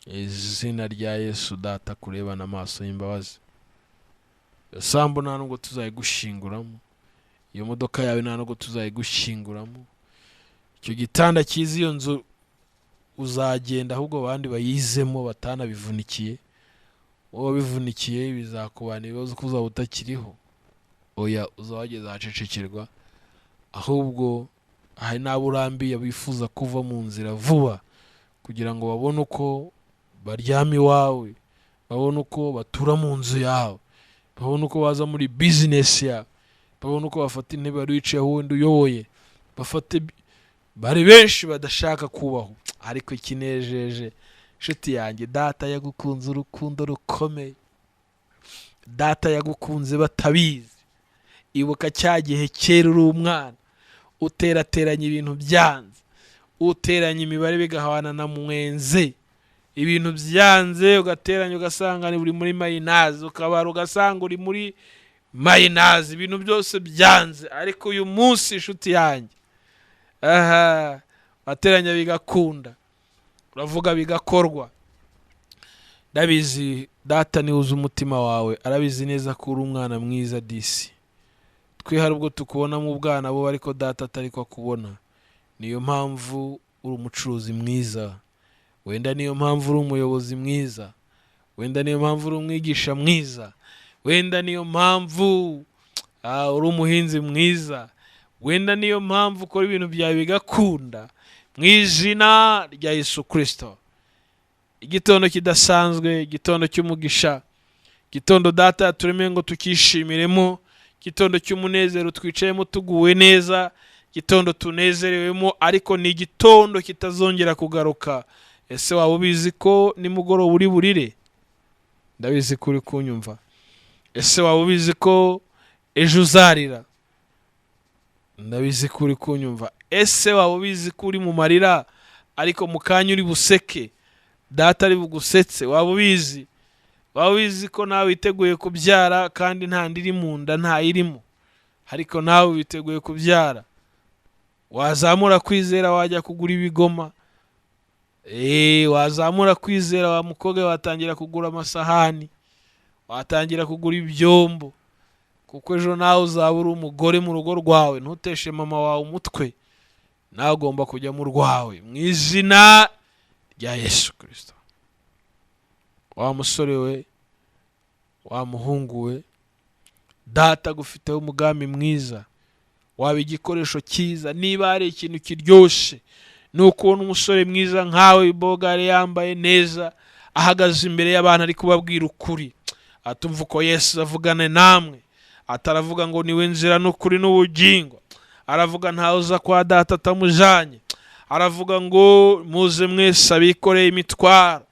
Izina rya Yesu, Data kurebana amaso y'imbabazi. Iyo sambu nta nubwo tuzayigushinguramo, iyo modoka yawe nta nubwo tuzayigushinguramo, icyo gitanda cyiza, iyo nzu uzagenda ahubwo abandi bayizemo batanabivunikiye. Wowe wabivunikiye bizakubana ibibazo ko uzaba utakiriho. Oya, uzaba wageze ahacecekerwa. Ahubwo hari n'abo urambiye bifuza kuva mu nzira vuba. Kugira ngo babone uko baryama iwawe, babone uko batura mu nzu yawe, babone uko baza muri bizinesi yawe, babone uko bafata intebe wari wicayeho wenda uyoboye, bafate. Bari benshi badashaka kubaho. Ariko ikinejeje, inshuti yanjye, Data yagukunze urukundo rukomeye. Data yagukunze batabizi. Ibuka cya gihe kera uri umwana, uterateranya ibintu byanze, uteranya imibare bigahwana na mwenze, ibintu byanze, ugateranya ugasanga uri muri minus, ukabara ugasanga uri muri minus, ibintu byose byanze. Ariko uyu munsi, inshuti yanjye, aha wateranya bigakunda, uravuga bigakorwa. Ndabizi, Data niwe uzi umutima wawe, arabizi neza ko uri umwana mwiza. Disi twe hari ubwo tukubona mu bwana bo, ariko Data atari ko akubona. Niyo mpamvu uri umucuruzi mwiza, wenda niyo mpamvu uri umuyobozi mwiza, wenda niyo mpamvu uri umwigisha mwiza, wenda niyo mpamvu uri umuhinzi mwiza, wenda niyo mpamvu ukora ibintu byawe bigakunda, mu izina rya Yesu Kirisito. Igitondo kidasanzwe, igitondo cy'umugisha, igitondo Data yaturemeye ngo tukishimiremo, igitondo cy'umunezero twicayemo tuguwe neza, igitondo tunezerewemo, ariko ni igitondo kitazongera kugaruka. Ese waba ubizi ko nimugoroba uri burire? Ndabizi ko uri kunyumva. Ese waba ubizi ko ejo uzarira? Ndabizi ko uri kunyumva. Ese waba ubizi ko uri mu marira, ariko mu kanya uri buseke, Data ari bugusetse? Waba ubizi? Waba ubizi ko nawe witeguye kubyara kandi nta nda iri mu nda, ntayirimo, ariko nawe witeguye kubyara? Wazamura kwizera, wajya kugura ibigoma. Wazamura kwizera, wa mukobwa, watangira kugura amasahani, watangira kugura ibyombo, kuko ejo nawe uzaba uri umugore mu rugo rwawe. Ntuteshe mama wawe umutwe, nawe ugomba kujya mu rwawe, mu izina rya Yesu Kirisito. Wa musore we, wa muhungu we, Data agufiteho umugambi mwiza. Waba igikoresho cyiza. Niba hari ikintu kiryoshye, ni ukubona umusore mwiza nkawe, bogare, yambaye neza, ahagaze imbere y'abantu ari kubabwira ukuri, atumva uko Yesu avugane namwe. Ataravuga ngo niwe nzira n'ukuri n'ubugingo, aravuga ntawe uza kwa Data atamujanye, aravuga ngo muze mwese abikoreye imitwaro,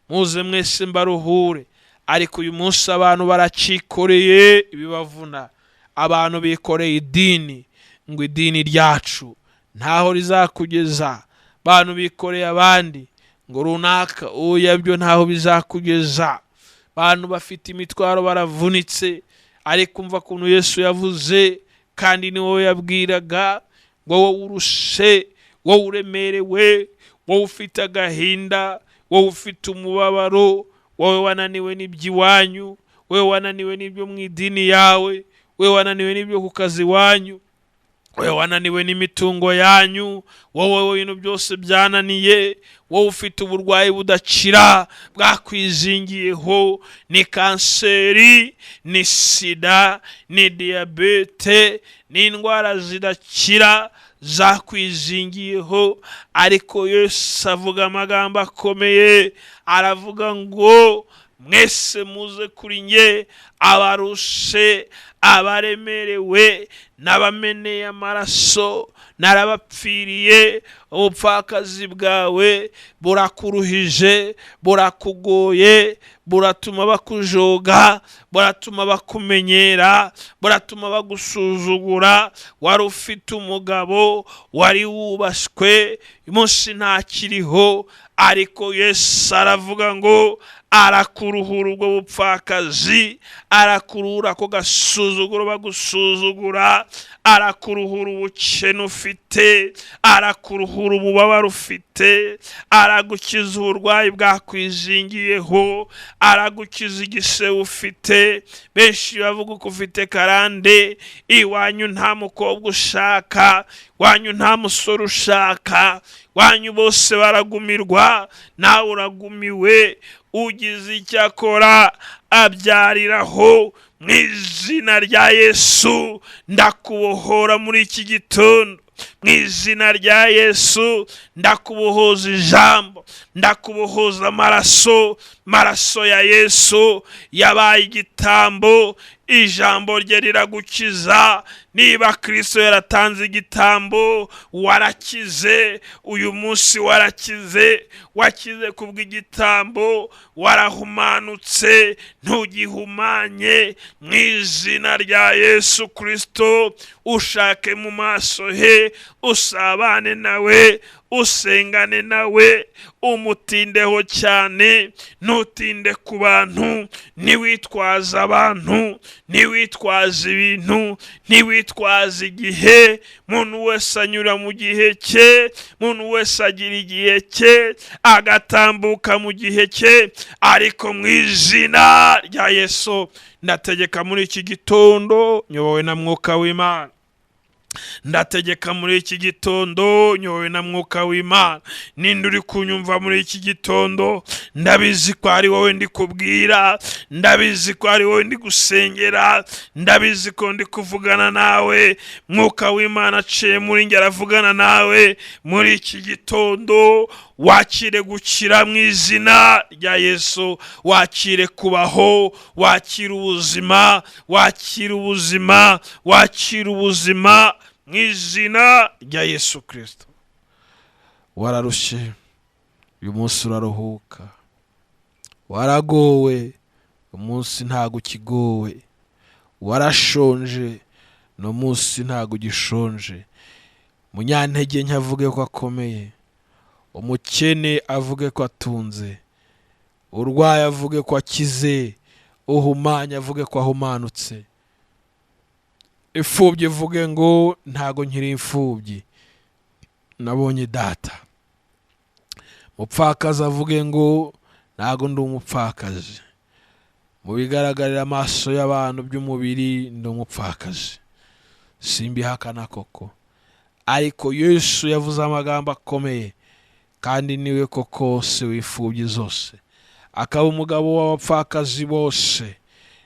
muze mwese mbaruhure. Ariko uyu munsi abantu baracikoreye ibibavuna. Abantu bikoreye idini, ngo idini ryacu ntaho rizakugeza. Abantu bikoreye abandi, ngo runaka oya, byo ntaho bizakugeza. Abantu bafite imitwaro, baravunitse. Ariko umva ukuntu Yesu yavuze, kandi ni wowe yabwiraga, ngo wowe urushe, wowe uremerewe, wowe ufite agahinda, wowe ufite umubabaro, wowe wananiwe n'iby'iwanyu, wowe wananiwe n'ibyo mu idini yawe, wowe wananiwe n'ibyo ku kazi iwanyu, wowe wananiwe n'imitungo yanyu, wowe ibintu byose byananiye, wowe ufite uburwayi budakira bwakwizingiyeho, ni kanseri, ni sida, ni diyabete, ni indwara zidakira zakwizingiyeho. Ariko Yesu avuga amagambo akomeye, aravuga ngo mwese muze kuri nge, abarushe, abaremerewe, n'abameneye amaraso, narabapfiriye. Ubupfakazi bwawe burakuruhije, burakugoye, buratuma bakujoga, buratuma bakumenyera, buratuma bagusuzugura. Wari ufite umugabo wari wubashywe, umunsi ntakiriho. Ariko Yesu aravuga ngo arakuruhura ubwo bupfakazi, arakuruhura ako gasuzuguro bagusuzugura, arakuruhura ubukene ufite, arakuruhura ububabare ufite, aragukiza uburwayi bwakwizingiyeho, aragukiza igisebe ufite. Benshi bavuga ko ufite karande, iwanyu nta mukobwa ushaka, iwanyu nta musore ushaka, iwanyu bose baragumirwa, nawe uragumiwe. Ugize icyo akora abyariraho. Mu izina rya Yesu ndakubohora muri iki gitondo. Mu izina rya Yesu. Ndakubohoza ijambo, ndakubohoza amaraso. Maraso ya Yesu yabaye igitambo, ijambo rye riragukiza. Niba Kristo yaratanze igitambo, warakize. Uyu munsi warakize, wakize kubw'igitambo, warahumanutse, ntugihumanye. Mu izina rya Yesu Kristo, ushake mu maso he, usabane nawe, usengane nawe, umutindeho cyane. Ntutinde ku bantu, ntiwitwaze abantu, ntiwitwaze ibintu, ntiwitwaze igihe. Muntu wese anyura mu gihe cye, muntu wese agira igihe cye, agatambuka mu gihe cye. Ariko mu izina rya Yesu ndategeka muri iki gitondo, nyobowe na Mwuka w'Imana. Ndategeka muri iki gitondo, nyobowe na Mwuka w'Imana. Ninde uri kunyumva muri iki gitondo? Ndabizi ko ari wowe ndi kubwira, ndabizi ko ari wowe ndi gusengera, ndabizi ko ndi kuvugana nawe. Mwuka w'Imana aciye muri njye aravugana nawe muri iki gitondo. Wakire gukira mu izina rya Yesu, wakire kubaho, wakire ubuzima, wakire ubuzima, wakire ubuzima mu izina rya Yesu Kristo. Wararushye, uyu munsi uraruhuka. Waragowe, uyu munsi ntago ukigowe. Warashonje, no munsi ntago ugishonje. Munyantege nke avuge ko akomeye, umukene avuge ko atunze, urwaye avuge ko akize, uhumanye avuge ko ahumanutse, imfubyi ivuge ngo ntago nkiri imfubyi, nabonye data. Mupfakazi avuge ngo ntago ndi umupfakazi, mu bigaragarira amaso y'abantu by'umubiri ndi umupfakazi, simbihakana koko. Ariko Yesu yavuze amagambo akomeye, kandi niwe koko se w'imfubyi zose, akaba umugabo w'abapfakazi bose.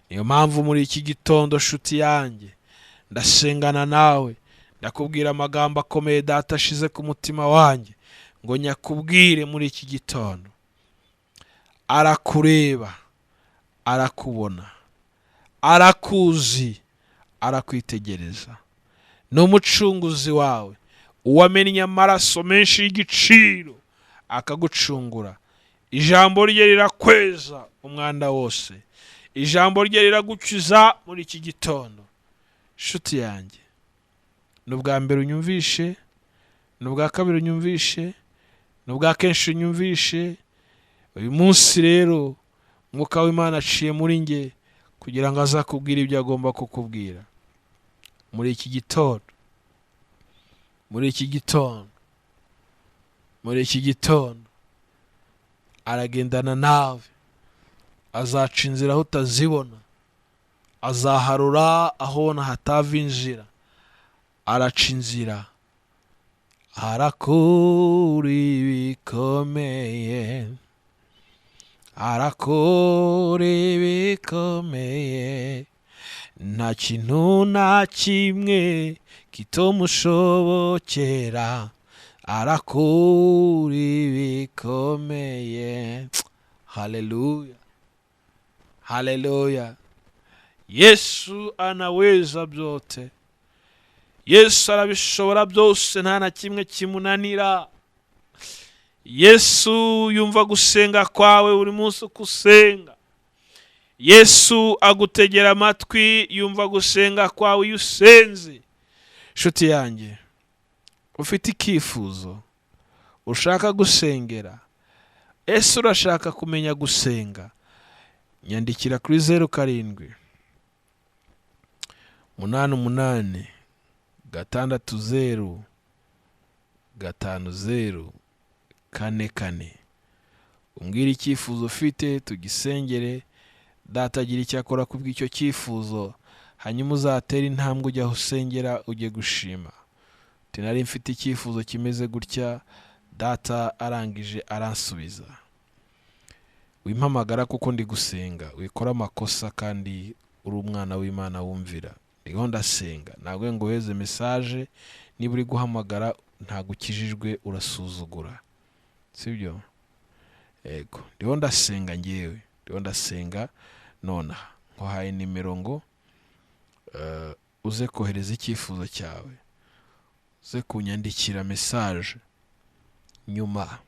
Niyo mpamvu muri iki gitondo, shuti yanjye, ndasengana nawe, ndakubwira amagambo akomeye data ashize ku mutima wanjye ngo nyakubwire muri iki gitondo. Arakureba, arakubona, arakuzi, arakwitegereza. Ni umucunguzi wawe, uwamennye amaraso menshi y'igiciro akagucungura. Ijambo rye rirakweza umwanda wose, ijambo rye riragukiza muri iki gitondo. Shuti yanjye, ni ubwa mbere unyumvishe, ni ubwa kabiri unyumvishe, ni ubwa kenshi unyumvishe. Uyu munsi rero Mwuka w'Imana aciye muri nge kugira ngo azakubwire ibyo agomba kukubwira muri iki gitondo, muri iki gitondo, muri iki gitondo. Aragendana nawe, azaca inzira aho utazibona, azaharura aho ubona hatava inzira, araca inzira. Arakora ibikomeye, arakora ibikomeye, nta kintu na kimwe kitomushobokera, arakora ibikomeye. Haleluya, haleluya. Yesu anaweza byote, Yesu arabishobora byose, nta na kimwe kimunanira. Yesu yumva gusenga kwawe buri munsi uko usenga. Yesu agutegera amatwi, yumva gusenga kwawe iyo usenze. Nshuti yanjye, ufite icyifuzo ushaka gusengera, ese urashaka kumenya gusenga? Nyandikira kuri 07 88 60 50 4 4. Umbwire icyifuzo ufite tugisengere, data agira icyo akora kubw'icyo cyifuzo, hanyuma uzatere intambwe ujya aho usengera ujye gushima. Uti nari mfite icyifuzo kimeze gutya, data arangije aransubiza. Wimpamagara kuko ndi gusenga, wikora amakosa kandi uri umwana w'Imana wumvira. Ndiho ndasenga, ntabwo ngo wohereze message, niba uri guhamagara Ntabwo ukijijwe, urasuzugura, sibyo? Yego, ndiho ndasenga, ngewe ndiho ndasenga nonaha. Nkuhaye nimero ngo uze kohereza icyifuzo cyawe, uze kunyandikira message nyuma,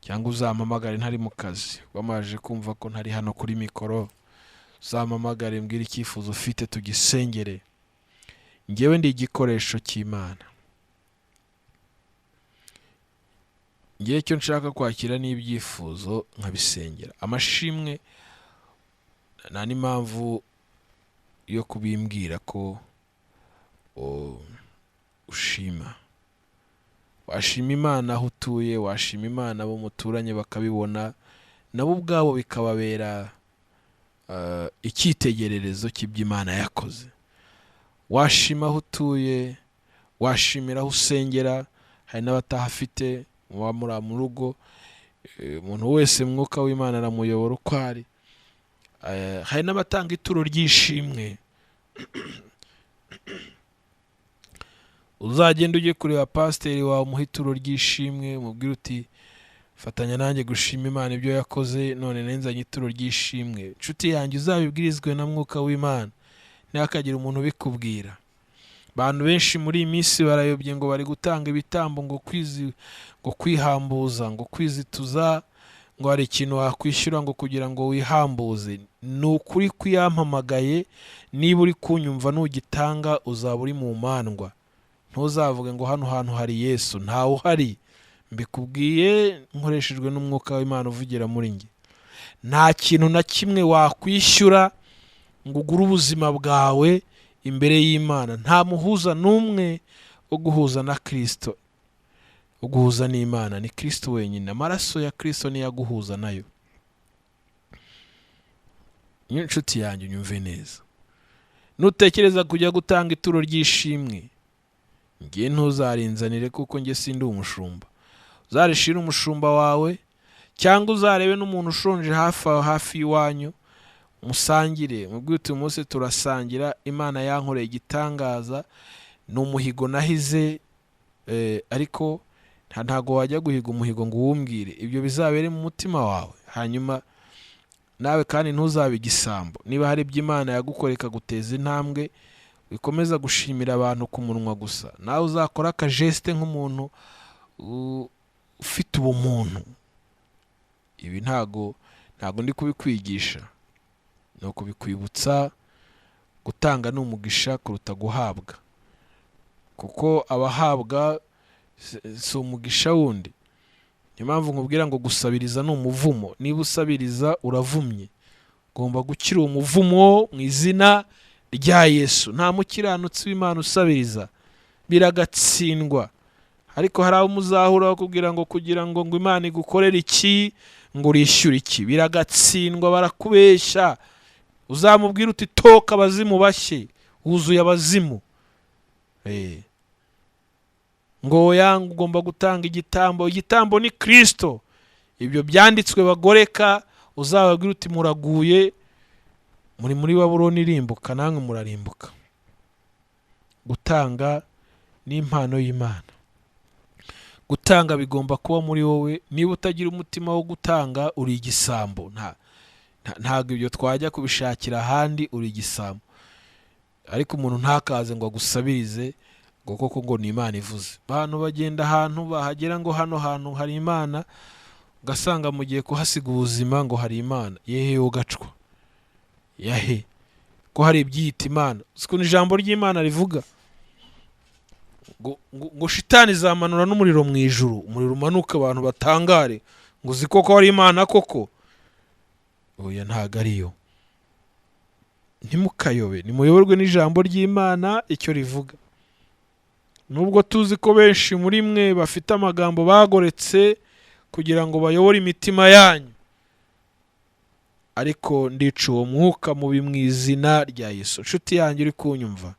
cyangwa uzampamagare ntari mu kazi, wamaze kumva ko ntari hano kuri mikoro. Uzampamagare, mbwira icyifuzo ufite, tugisengere. Ngewe ndi igikoresho cy'Imana. Ngewe icyo nshaka kwakira ni ibyifuzo nkabisengera. Amashimwe nta n'impamvu yo kubimbwira ko ushima. Washima Imana aho utuye, washima Imana abo muturanye bakabibona, nabo ubwabo bikababera icyitegererezo cy'ibyo Imana yakoze. Washima aho utuye, washimira aho usengera. Hari n'abatahafite, muba muri mu rugo. Umuntu wese Mwuka w'Imana aramuyobora uko ari. Hari n'abatanga ituro ry'ishimwe. Uzagenda ujye kureba pasiteri wawe, umuhe ituro ry'ishimwe, umubwire uti: "Fatanya nanjye gushima Imana ibyo yakoze, none nenzanye ituro ry'ishimwe." Inshuti yanjye, uzabibwirizwe na Mwuka w'Imana, ntihakagire umuntu ubikubwira. Abantu benshi muri iyi minsi barayobye, ngo bari gutanga ibitambo, ngo kwizi, ngo kwihambuza, ngo kwizituza, ngo hari ikintu wakwishyura ngo kugira ngo wihambuze. Ni ukuri kuyampamagaye, niba uri kunyumva, nugitanga uzaba uri mu mandwa. Ntuzavuge ngo hano hantu hari Yesu, ntawe uhari. Mbikubwiye nkoreshejwe n'Umwuka w'Imana uvugira muri njye. Nta kintu na kimwe wakwishyura ngo ugure ubuzima bwawe imbere y'Imana. Nta muhuza n'umwe wo guhuza na Kirisito, wo guhuza n'Imana, ni Kirisito wenyine. Amaraso ya Kirisito niyo aguhuza nayo. Niyo nshuti yanjye, unyumve neza. Nutekereza kujya gutanga ituro ry'ishimwe, ngiye ntuzarinzanire, kuko njye sindi umushumba. Uzarishire umushumba wawe, cyangwa uzarebe n'umuntu ushonje hafi aho, hafi y'iwanyu, musangire. Mubwire uti: "Uyu munsi turasangira, Imana yankoreye igitangaza, ni umuhigo nahize." Ariko ntago wajya guhiga umuhigo ngo uwumbwire. Ibyo bizabere mu mutima wawe. Hanyuma nawe kandi ntuzabe igisambo. Niba hari ibyo Imana yagukoreye ikaguteza intambwe, wikomeza gushimira abantu ku munwa gusa, nawe uzakora akageste nk'umuntu ufite ubumuntu. Ibi ntago ndi kubikwigisha, ni ukubikwibutsa. Gutanga ni umugisha kuruta guhabwa, kuko abahabwa si umugisha wundi. Niyo mpamvu nkubwira ngo gusabiriza ni umuvumo. Niba usabiriza, uravumye. Ugomba gukira uwo muvumo mu izina rya Yesu. Nta mukiranutsi w'Imana usabiriza, biragatsindwa. Ariko hari abo muzahura bakubwira ngo kugira ngo Imana igukorere iki, ngo urishyure iki. Biragatsindwa, barakubeshya. Uzamubwira uti: "Toka, abazimu bashye, wuzuye abazimu." Ngo oya, ngo ugomba gutanga igitambo. Igitambo ni Kirisito. Ibyo byanditswe bagoreka, uzababwira uti: "Muraguye, muri Babuloni irimbuka, namwe murarimbuka." Gutanga ni impano y'Imana. Gutanga bigomba kuba muri wowe. Niba utagira umutima wo gutanga, uri igisambo. Ntabwo ibyo twajya kubishakira ahandi, uri igisambo. Ariko umuntu ntakaze ngo agusabirize ngo koko ngo ni Imana ivuze. Abantu bagenda ahantu, bahagera ngo hano hantu hari Imana, ugasanga mugiye kuhasiga ubuzima ngo hari Imana. Yehe, ugacwa yahe ko hari ibyiyita Imana? Uzi ukuntu ijambo ry'Imana rivuga ngo shitani izamanura n'umuriro mu ijuru, umuriro umanuka abantu batangare, ngo uzi koko hari Imana koko? Oya, ntabwo ariyo. Ntimukayobe, nimuyoborwe n'ijambo ry'Imana icyo rivuga. Nubwo tuzi ko benshi muri mwe bafite amagambo bagoretse kugira ngo bayobore imitima yanyu, ariko ndica uwo mwuka mubi mu izina rya Yesu. Inshuti yanjye uri kunyumva,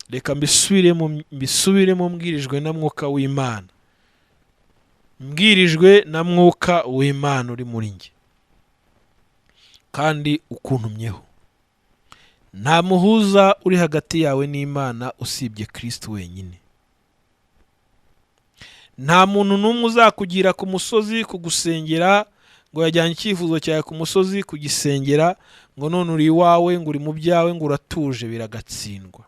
reka mbisubiremo, mbisubiremo mbwirijwe na Mwuka w'Imana, mbwirijwe na Mwuka w'Imana uri muri njye kandi ukuntumyeho. Nta muhuza uri hagati yawe n'Imana usibye Kristo wenyine. Nta muntu n'umwe uzakugira ku musozi kugusengera ngo yajyanye icyifuzo cyawe ku musozi kugisengera ngo none uri iwawe, ngo uri mu byawe, ngo uratuje, biragatsindwa.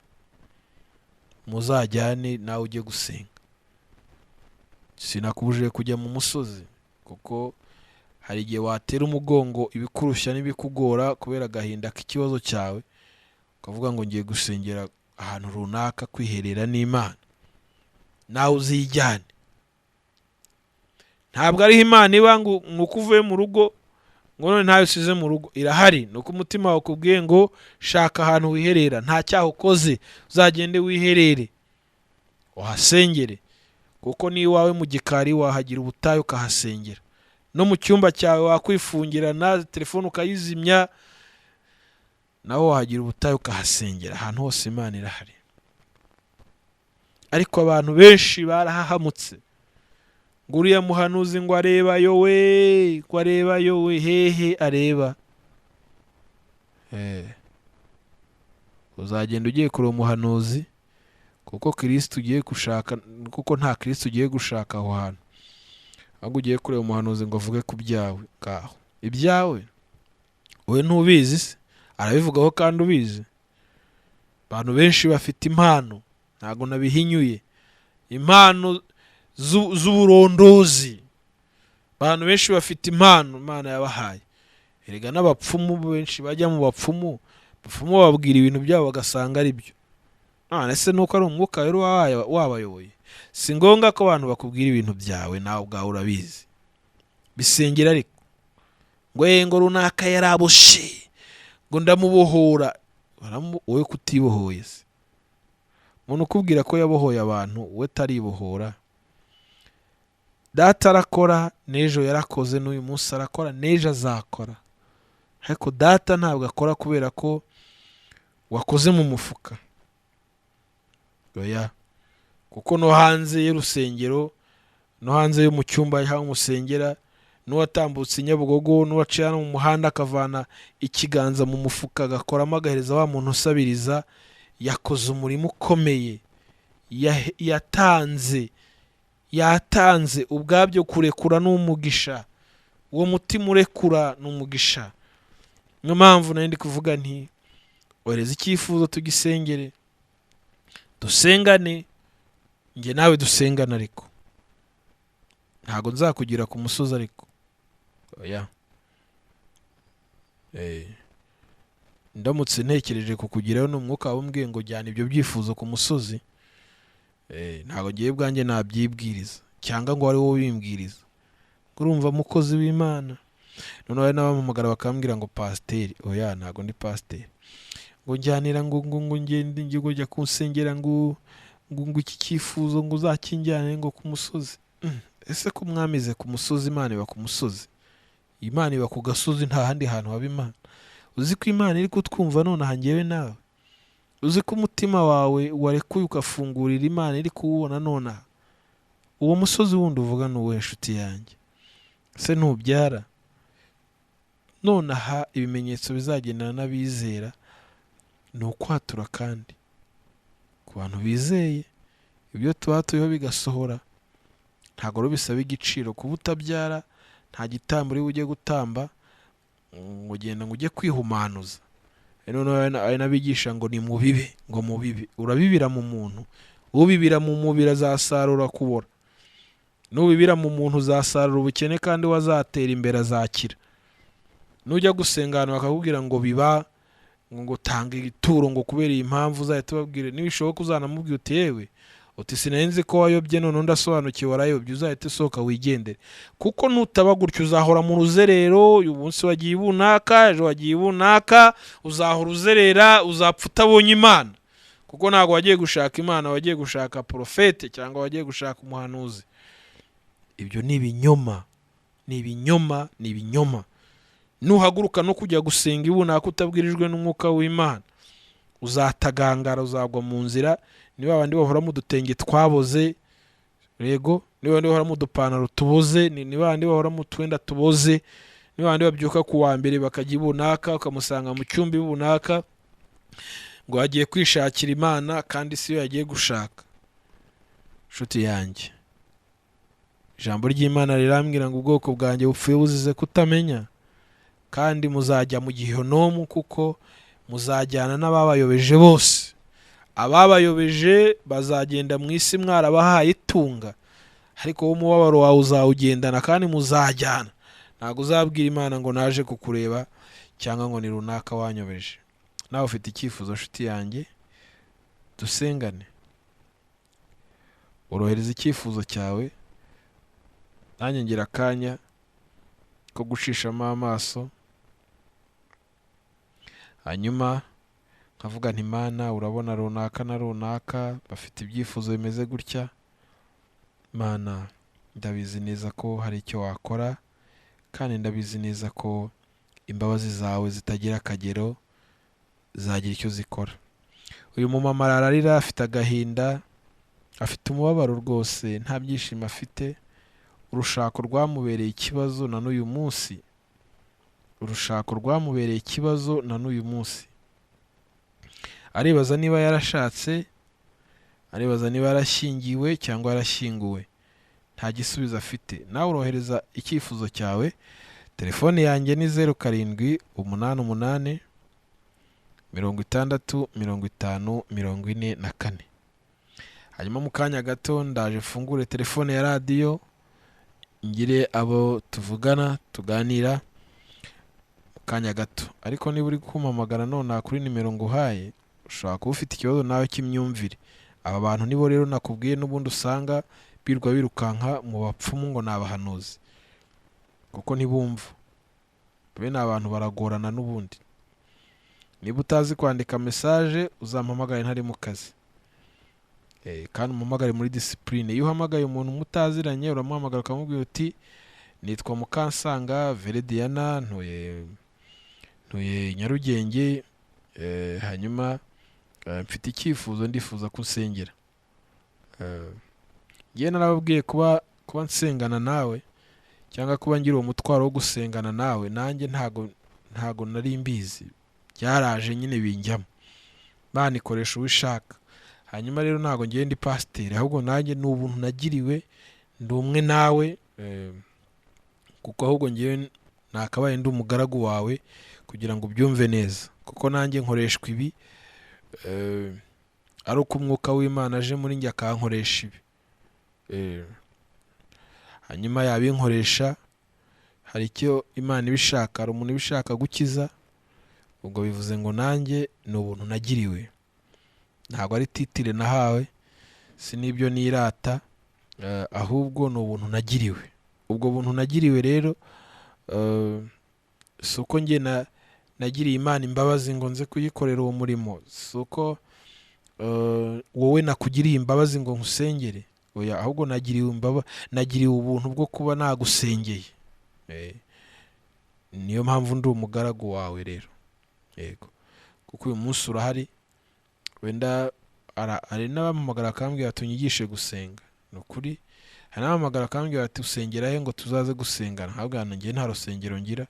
Muzajyane nawe ujye gusenga. Sinakubujije kujya mu musozi, kuko hari igihe watera umugongo ibikurushya n'ibikugora kubera agahinda k'ikibazo cyawe, ukavuga ngo ngiye gusengera ahantu runaka kwiherera n'Imana, nawe uzijyane. Ntabwo ariho Imana iba ngo nuko uvuye mu rugo ngo none ntayo usize mu rugo, irahari. Nuko umutima wawe ukubwiye ngo shaka ahantu wiherera, nta cyaha ukoze, uzagende wiherere uhasengere, kuko n'iwawe mu gikari wahagira ubutayu ukahasengera, no mu cyumba cyawe wakwifungirana, telefone ukayizimya, naho wahagira ubutayu ukahasengera. Ahantu hose Imana irahari. Ariko abantu benshi barahahamutse, ngo uriya muhanuzi ngo areba yowe, ngo areba yowe, hehe areba? Uzagenda ugiye kureba umuhanuzi, kuko Kristo ugiye gushaka, kuko nta Kristo ugiye gushaka aho hantu, ahubwo ugiye kureba umuhanuzi ngo avuge ku byawe. Ngaho ibyawe wowe ntubizi se? Arabivugaho kandi ubizi. Abantu benshi bafite impano, ntabwo nabihinyuye, impano z'uburondozi. Abantu benshi bafite impano Imana yabahaye. Erega n'abapfumu benshi bajya mu bapfumu, abapfumu bababwira ibintu byabo bagasanga ari byo. None se nuko ari umwuka rero wabayoboye? Si ngombwa ko abantu bakubwira ibintu byawe, nawe ubwawe urabizi. Bisengera ariko ngo ngo runaka yaraboshe, ngo ndamubohora. Wowe kutibohoye se? Umuntu ukubwira ko yabohoye abantu, we ataribohora. Data arakora, n'ejo yarakoze, n'uyu munsi arakora, n'ejo azakora. Ariko data ntabwo akora kubera ko wakoze mu mufuka. Oya, kuko no hanze y'urusengero, no hanze yo mu cyumba aho musengera, n'uwatambutse Nyabugogo, n'uwaciye hano mu muhanda akavana ikiganza mu mufuka agakoramo agahereza wa muntu usabiriza, yakoze umurimo ukomeye, yatanze ubwabyo. Kurekura ni umugisha, uwo mutima urekura ni umugisha. Niyo mpamvu nari ndi kuvuga nti ohereza icyifuzo tugisengere, dusengane, njye nawe dusengane, ariko ntabwo nzakugira ku musozi ariko oya. Ndamutse ntekereje kukugirayo n'umwuka wawe ngo jyana ibyo byifuzo ku musozi, ntabwo ngiye bwanjye nabyibwiriza cyangwa ngo ari wowe ubimbwiriza. Urumva mukozi w'Imana. Noneho hari n'abampamagara bakambwira ngo pasiteri, oya ntabwo ndi pasiteri, ngo njyanira ngo ngo ngo ngende njye ngo jya kunsengera ngo ngo ngo iki cyifuzo ngo uzakinjyane ngo ku musozi. Ese ko mwamize ku musozi? Imana iba ku musozi, Imana iba ku gasozi, nta handi hantu haba Imana. Uzi ko Imana iri kutwumva nonaha njyewe nawe? Uzi ko umutima wawe warekuye ugafungurira Imana iri kuwubona nonaha? Uwo musozi wundi uvuga ni uwuhe nshuti yanjye? Se ntubyara? Nonaha ibimenyetso bizagendana n'abizera ni ukwatura, kandi ku bantu bizeye ibyo tuba turiho bigasohora. Ntabwo rero bisaba igiciro kuba utabyara, nta gitambo uri bujye gutamba ngo ugenda ngo ujye kwihumanuza. Noneho hari n'abigisha ngo ni mubibe, ngo mubibe. Urabibira mu muntu, ubibira mu mubiri azasarura kubora, nubibira mu muntu uzasarura ubukene, kandi we azatera imbere azakira. Nujya gusenga ahantu bakakubwira ngo biba, ngo tanga ituro ngo kubera iyi mpamvu, uzahita ubabwire nibishoboka uzanamubwira uti yewe, uti sinari nzi ko wayobye none ndasobanukiwe warayobye, uzahita usohoka wigendere. Kuko nutaba gutyo uzahora mu ruzerero, uyu munsi wagiye ibunaka, ejo wagiye ibunaka, uzahora uzerera, uzapfa utabonye Imana. Kuko ntabwo wagiye gushaka Imana, wagiye gushaka porofete cyangwa wagiye gushaka umuhanuzi. Ibyo ni ibinyoma, ni ibinyoma, ni ibinyoma. Nuhaguruka no kujya gusenga ibunaka utabwirijwe n'umwuka w'Imana, uzatagangara, uzagwa mu nzira. Niba abandi bahora mu dutenge twaboze, yego, niba abandi bahora mu dupantaro tuboze, niba abandi bahora mu twenda tuboze, niba abandi babyuka ku wa mbere bakajya ibunaka, ukamusanga mu cyumba ibunaka ngo agiye kwishakira Imana, kandi si yo yagiye gushaka. Nshuti yanjye, Ijambo ry'Imana rirambwira ngo ubwoko bwanjye bupfuye buzize kutamenya, kandi muzajya mu gihonomu kuko muzajyana n'ababayobeje bose. Ababayobeje bazagenda mu isi mwarabahaye itunga, ariko wowe umubabaro wawe uzawugendana kandi muzajyana. Ntabwo uzabwira Imana ngo naje kukureba cyangwa ngo ni runaka wanyobeje. Nawe ufite icyifuzo nshuti yanjye, dusengane. Urohereza icyifuzo cyawe, nanjye ngira akanya ko gucishamo amaso, hanyuma nkavuga nti Mana urabona runaka na runaka bafite ibyifuzo bimeze gutya, Mana ndabizi neza ko hari icyo wakora, kandi ndabizi neza ko imbabazi zawe zitagira akagero zagira icyo zikora. Uyu mumama ararira, afite agahinda, afite umubabaro rwose, nta byishimo afite. Urushako rwamubereye ikibazo na n'uyu munsi, urushako rwamubereye ikibazo na n'uyu munsi. Aribaza niba yarashatse, aribaza niba yarashyingiwe cyangwa yarashyinguwe, nta gisubizo afite. Nawe urohereza icyifuzo cyawe. Telefone yanjye ni 0 7 8 8 60 50 44. Hanyuma mu kanya gato ndaje mfungure telefone ya radiyo, ngire abo tuvugana tuganira mu kanya gato. Ariko niba uri kumpamagara nonaha kuri nimero nguhaye, ushobora kuba ufite ikibazo nawe cy'imyumvire. Aba bantu nibo rero nakubwiye n'ubundi usanga birwa birukanka mu bapfumu ngo ni abahanuzi, kuko ntibumva. Bene abantu baragorana n'ubundi. Niba utazi kwandika message uzampamagare ntari mu kazi, kandi umpamagare muri discipline. Iyo uhamagaye umuntu mutaziranye uramuhamagara ukamubwira uti nitwa Mukansanga Verediana, ntuye Nyarugenge, hanyuma mfite icyifuzo, ndifuza ko unsengera. Ngiye narababwiye kuba nsengana nawe cyangwa kuba ngira uwo mutwaro wo gusengana nawe, nanjye ntago nari mbizi, byaraje nyine binjyamo. Imana ikoresha uwo ishaka. Hanyuma rero ntago ngiye ndi pasiteri, ahubwo nanjye ni ubuntu nagiriwe, ndi umwe nawe, kuko ahubwo ngiye nakabaye ndi umugaragu wawe kugira ngo ubyumve neza, kuko nanjye nkoreshwa ibi, ari uko umwuka w'Imana aje muri njye akankoresha ibi. Hanyuma yabinkoresha, hari icyo Imana ibishaka, hari umuntu ibishaka gukiza, ubwo bivuze ngo nanjye ni ubuntu nagiriwe, ntabwo ari titire nahawe, si n'ibyo nirata, ahubwo ni ubuntu nagiriwe. Ubwo buntu nagiriwe rero, si uko njye nagiriye Imana imbabazi ngo nze kuyikorera uwo murimo, si uko wowe nakugiriye imbabazi ngo nkusengere, oya, ahubwo nagiriwe ubuntu bwo kuba nagusengeye. Niyo mpamvu ndi umugaragu wawe rero. Yego, kuko uyu munsi urahari, wenda hari n'abampamagara akambwira ati unyigishe gusenga. Ni ukuri, hari n'abampamagara akambwira ati usengera he ngo tuzaze gusengana, nkabwira nti nta rusengero ngira,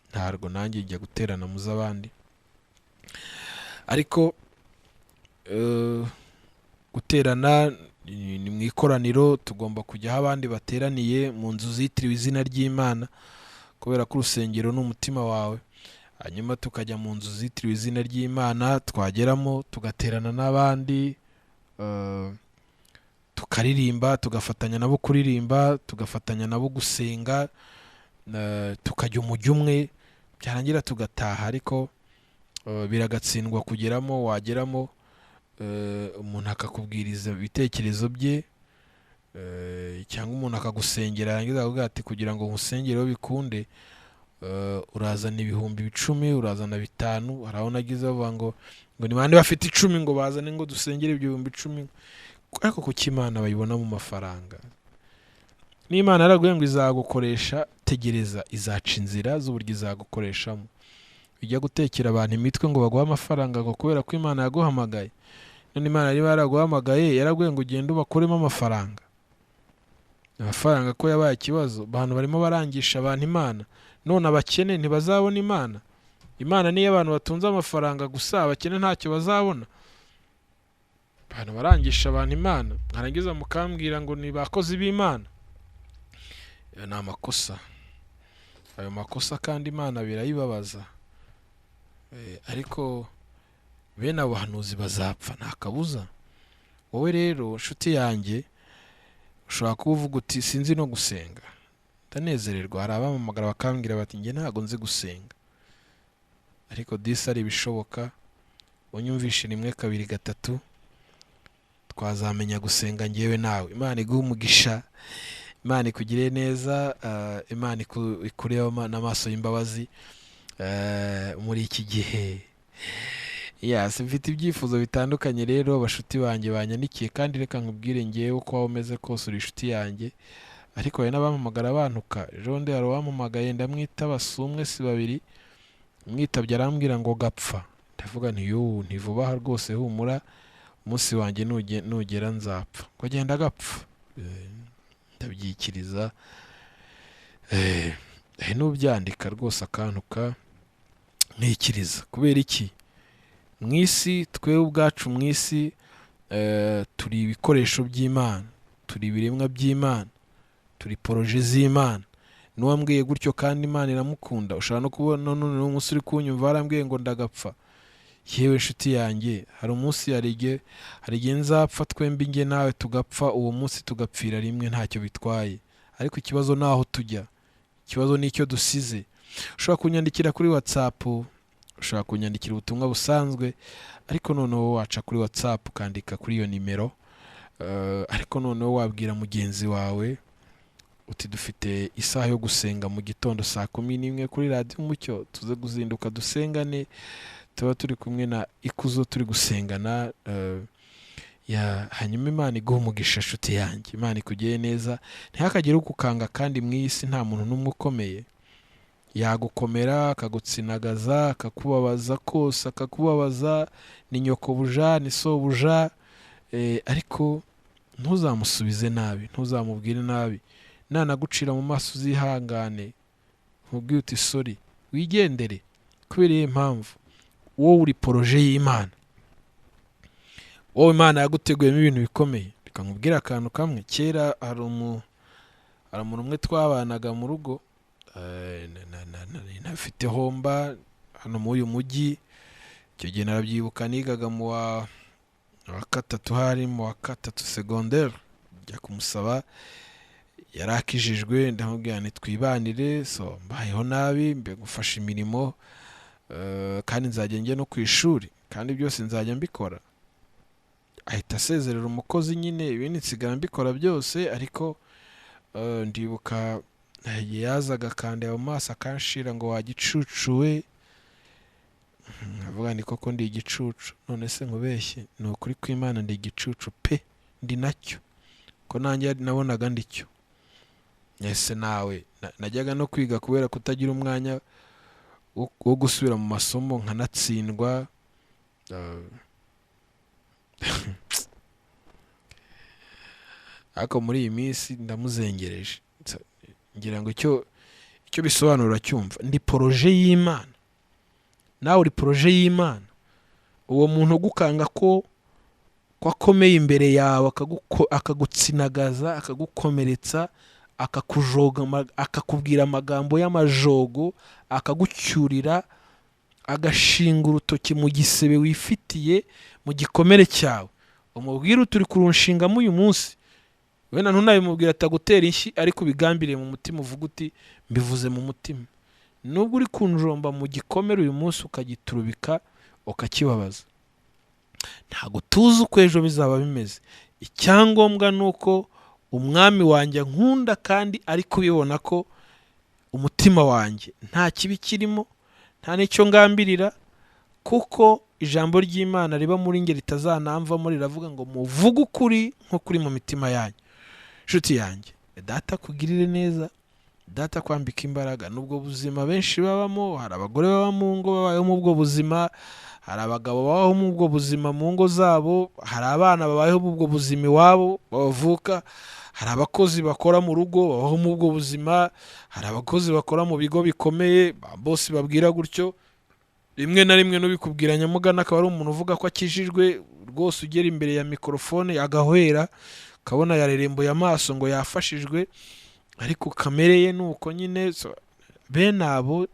ntarwo nanjye njya guterana mu z'abandi. Ariko guterana ni mu ikoraniro, tugomba kujya aho abandi bateraniye mu nzu zitiriwe izina ry'Imana, kubera ko urusengero ni umutima wawe. Hanyuma tukajya mu nzu zitiriwe izina ry'Imana, twageramo tugaterana n'abandi, tukaririmba, tugafatanya nabo kuririmba, tugafatanya nabo gusenga, tukajya umujyi umwe, byarangira tugataha. Ariko biragatsindwa kugeramo, wageramo umuntu akakubwiriza ibitekerezo bye, cyangwa umuntu akagusengera, yarangiza akavuga ati kugira ngo nkusengere bikunde, urazana 10,000, urazana 5. Hari aho nagize bavuga ngo ni bande bafite 10 ngo bazane ngo dusengere ibyo 10,000. Ariko kuki Imana bayibona mu mafaranga? N'Imana yaraguye ngo izagukoresha, tegereza, izaca inzira z'uburyo izagukoreshamo. Ujya gutekera abantu imitwe ngo baguhe amafaranga ngo kubera ko Imana yaguhamagaye. None Imana niba yaraguhamagaye, yaraguye ngo ugende ubakuremo amafaranga. Amafaranga ko yabaye ikibazo, abantu barimo barangisha abantu Imana. None abakene ntibazabona Imana. Imana niyo abantu batunze amafaranga gusa, abakene ntacyo bazabona. Abantu barangisha abantu Imana, mwarangiza mukambwira ngo ni bakozi b'Imana. Ayo ni amakosa. Ayo makosa kandi Imana birayibabaza. Ariko bene abo bahanuzi bazapfa nta kabuza. Wowe rero nshuti yanjye, ushobora kuba uvuga uti sinzi no gusenga. Ndanezererwa, hari abampamagara bakambwira bati njye ntabwo nzi gusenga, ariko disi ari ibishoboka, unyumvishe 1 2 3 twazamenya gusenga njyewe nawe. Imana iguhe umugisha, Imana ikugire neza, Imana ikurebe n'amaso y'imbabazi muri iki gihe. Mfite ibyifuzo bitandukanye rero bashuti banjye banyandikiye, kandi reka nkubwire ngewe uko waba umeze kose uri inshuti yanjye. Ariko hari n'abampamagara bantuka. Ejo bundi hari uwampamagaye ndamwitaba, si umwe si babiri, mwitabye arambwira ngo gapfa. Ndavuga nti yuhu, ntivuba rwose, humura, umunsi wanjye nugera nzapfa. Ngo agenda agapfa. Ndabyikiriza. N'ubyandika rwose akantuka nkikiriza. Kubera iki? Mu isi, twe ubwacu mu isi, turi ibikoresho by'Imana, turi ibiremwa by'Imana, turi poroje z'Imana. N'uwambwiye gutyo kandi Imana iramukunda. Ushobora no kubona none umunsi uri kunyumva warambwiye ngo ndagapfa. Yewe nshuti yanjye, hari umunsi hari igihe nzapfa twembi njye nawe tugapfa, uwo munsi tugapfira rimwe ntacyo bitwaye. Ariko ikibazo ni aho tujya, ikibazo ni icyo dusize. Ushobora kunyandikira kuri WhatsApp, ushobora kunyandikira ubutumwa busanzwe, ariko noneho waca kuri WhatsApp ukandika kuri iyo nimero. Ariko noneho wabwira mugenzi wawe uti dufite isaha yo gusenga mu gitondo saa 11 kuri Radio Umucyo, tuze guzinduka dusengane, tuba turi kumwe na Ikuzo turi gusengana. Hanyuma Imana iguhe umugisha nshuti yanjye, Imana ikugire neza, ntihakagire ugukanga. Kandi mu isi nta muntu n'umwe ukomeye yagukomera akagutsinagaza, akakubabaza kose, akakubabaza, ni nyokobuja ni sobuja, ariko ntuzamusubize nabi, ntuzamubwire nabi. Nanagucira mu maso uzihangane, nkubwire uti sorry, wigendere. Kubera iyi mpamvu, wowe uri poroje y'Imana, wowe Imana yaguteguyemo ibintu bikomeye. Reka nkubwire akantu kamwe. Kera hari umuntu umwe twabanaga mu rugo, ntafite homba hano muri uyu mujyi. Icyo gihe narabyibuka, nigaga mu wa gatatu, hari mu wa gatatu secondaire. Njya kumusaba, yarakijijwe, ndamubwira nti twibanire, so mbayeho nabi, mbe gufasha imirimo, kandi nzajya njya no ku ishuri, kandi byose nzajya mbikora. Ahita asezerera umukozi nyine, ibindi nsigara mbikora byose. Ariko ndibuka yazaga akandeba mu maso akanshira ngo wagicucuwe. Nkavuga ni koko ndi igicucu, none se nkubeshye? Ni ukuri kw'Imana ndi igicucu pe, ndi nacyo, ko nanjye nabonaga ndicyo. Ese nawe najyaga no kwiga kubera kutagira umwanya wo gusubira mu masomo, nkanatsindwa. Ariko muri iyi minsi ndamuzengereje, ngira ngo icyo bisobanura cyumva. Ndi poroje y'Imana, nawe uri poroje y'Imana. Uwo muntu ugukanga ko akomeye imbere yawe, akagutsinagaza, akagukomeretsa, akakujoga, akakubwira amagambo y'amajogo, akagucyurira, agashinga urutoki mu gisebe wifitiye, mu gikomere cyawe, umubwira uturi kurunshingamo uyu munsi. Wenda ntunabimubwira atagutera inshyi, ariko ubigambiriye mu mutima, uvuga uti mbivuze mu mutima. Nubwo uri kunjomba mu gikomere uyu munsi ukagiturubika ukakibabaza, ntabwo tuzi uko ejo bizaba bimeze. Icyangombwa ni uko umwami wanjye nkunda, kandi ari kubibona ko umutima wanjye nta kibi kirimo, nta n'icyo ngambirira, kuko ijambo ry'Imana riba muri nge ritazanamvamo, riravuga ngo muvuge ukuri nko kuri mu mitima yanyu. Nshuti yanjye, data kugirire neza, data kwambika imbaraga. Nubwo buzima benshi babamo, hari abagore baba mu ngo babayeho mu ubwo buzima, hari abagabo babaho mu ubwo buzima mu ngo zabo, hari abana babayeho mu ubwo buzima iwabo bavuka, hari abakozi bakora mu rugo babaho mu ubwo buzima, hari abakozi bakora mu bigo bikomeye bose babwira gutyo. Rimwe na rimwe n'ubikubwira nyamugana akaba ari umuntu uvuga ko akijijwe, rwose ugera imbere ya mikorofone agahwera, ukabona yarerembuye amaso ngo yafashijwe, ariko kamere ye ni uko nyine. Bene abo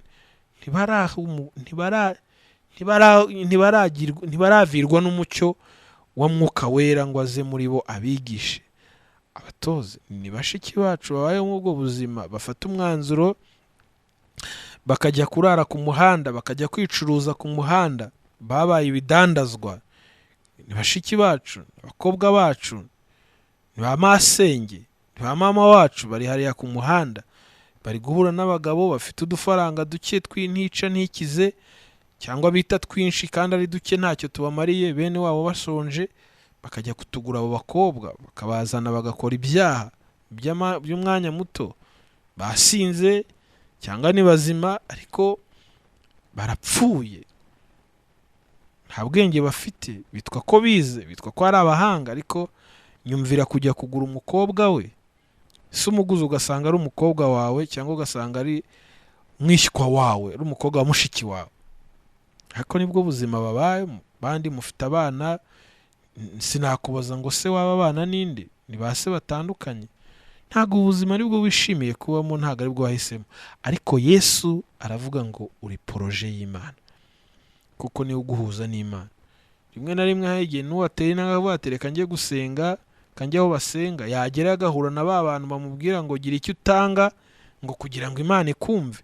ntibaravirwa n'umucyo wa Mwuka Wera ngo aze muri bo abigishe, abatoze. Ni bashiki bacu babayeho muri ubwo buzima, bafata umwanzuro bakajya kurara ku muhanda, bakajya kwicuruza ku muhanda, babaye ibidandazwa. Ni bashiki bacu, abakobwa bacu, ni ba masenge, ni ba mama wacu, bari hariya ku muhanda, bari guhura n'abagabo bafite udufaranga duke tw'intica ntikize, cyangwa bita twinshi kandi ari duke ntacyo tubamariye, bene wabo bashonje, bakajya kutugura abo bakobwa, bakabazana bagakora ibyaha by'umwanya muto, basinze cyangwa ni bazima ariko barapfuye, nta bwenge bafite, bitwa ko bize, bitwa ko ari abahanga, ariko nyumvira kujya kugura umukobwa we, si umuguzi ugasanga ari umukobwa wawe, cyangwa ugasanga ari mwishywa wawe, ari umukobwa wa mushiki wawe. Ariko nibwo buzima babayemo. Bandi mufite abana, sinakubaza ngo se waba abana ninde, ni ba se batandukanye. Ntabwo ubuzima aribwo wishimiye kubamo, ntabwo aribwo wahisemo. Ariko Yesu aravuga ngo uri projet y'Imana, kuko niwe uguhuza n'Imana. Rimwe na rimwe hari igihe n'uwateye intambwe akavuga ati reka njye gusenga, kanjye aho basenga, yagera agahura na ba bantu bamubwira ngo gira icyo utanga ngo kugira ngo Imana ikumve.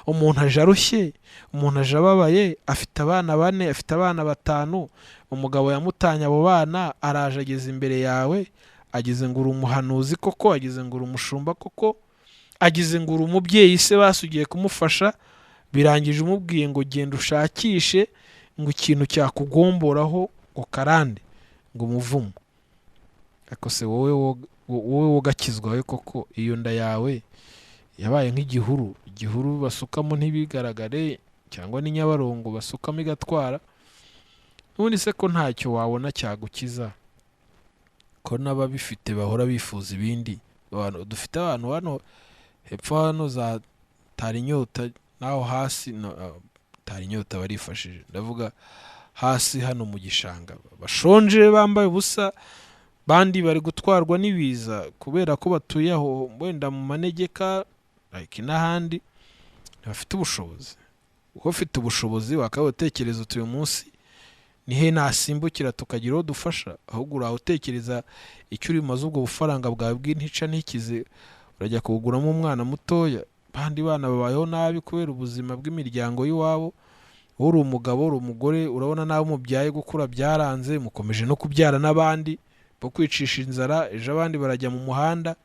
Umuntu aje arushye, umuntu aje ababaye, afite abana 4, afite abana 5, umugabo yamutanye abo bana, araje ageze imbere yawe, ageze ngo uri umuhanuzi koko, ageze ngo uri umushumba koko, ageze ngo uri umubyeyi se basugiye kumufasha, birangije umubwiye ngo genda ushakishe ngo ikintu cyakugomboraho ngo karande, ngo umuvumo. Ariko se wowe wogakizwa we koko, iyo nda yawe yabaye nk'igihuru, igihuru basukamo ntibigaragare, cyangwa ni Nyabarongo basukamo igatwara. N'ubundi se ko ntacyo wabona cyagukiza, ko n'ababifite bahora bifuza ibindi. Abantu dufite abantu hano hepfo hano za Tarinyota, naho hasi Tarinyota barifashije, ndavuga hasi hano mu gishanga, bashonje bambaye ubusa, bandi bari gutwarwa n'ibiza kubera ko batuye aho wenda mu manegeka like n'ahandi, ntibafite ubushobozi. Uko ufite ubushobozi wakaba utekereza uti uyu munsi nihe nasimbukira tukagira uwo dufasha, ahubwo uraho utekereza icyo uri bumaze ubwo bufaranga bwawe bw'intica ntikize, urajya kuwuguramo umwana mutoya. Bandi bana babayeho nabi kubera ubuzima bw'imiryango y'iwabo. Wowe uri umugabo, uri umugore, urabona nawe mubyaye gukura byaranze, mukomeje no kubyara n'abandi bo kwicisha inzara, ejo abandi barajya mu muhanda.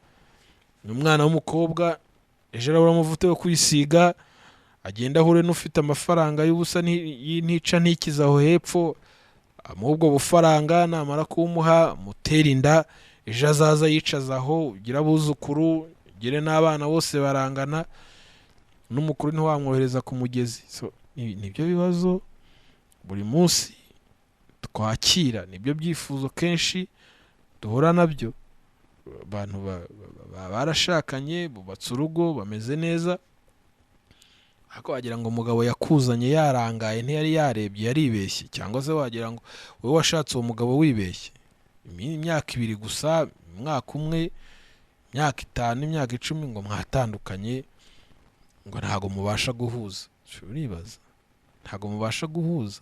Umwana w'umukobwa ejo arabura amavuta yo kwisiga, agenda ahure n'ufite amafaranga y'ubusa y'intica ntikize aho hepfo, amuha ubwo bufaranga, namara kumuha mutera inda, ejo azaza yicaza aho, ugira abuzukuru, ugire n'abana bose barangana, n'umukuru ntiwamwohereza ku mugezi. So nibyo bibazo buri munsi twakira, nibyo byifuzo kenshi duhura nabyo. Abantu barashakanye, bubatse urugo, bameze neza, ariko wagira ngo umugabo yakuzanye yarangaye, ntiyari yarebye, yaribeshye, cyangwa se wagira ngo wowe washatse uwo mugabo wibeshye. Imyaka 2 gusa, umwaka umwe, imyaka 5, imyaka 10 ngo mwatandukanye, ngo ntago mubasha guhuza. Uribaza, ntago mubasha guhuza,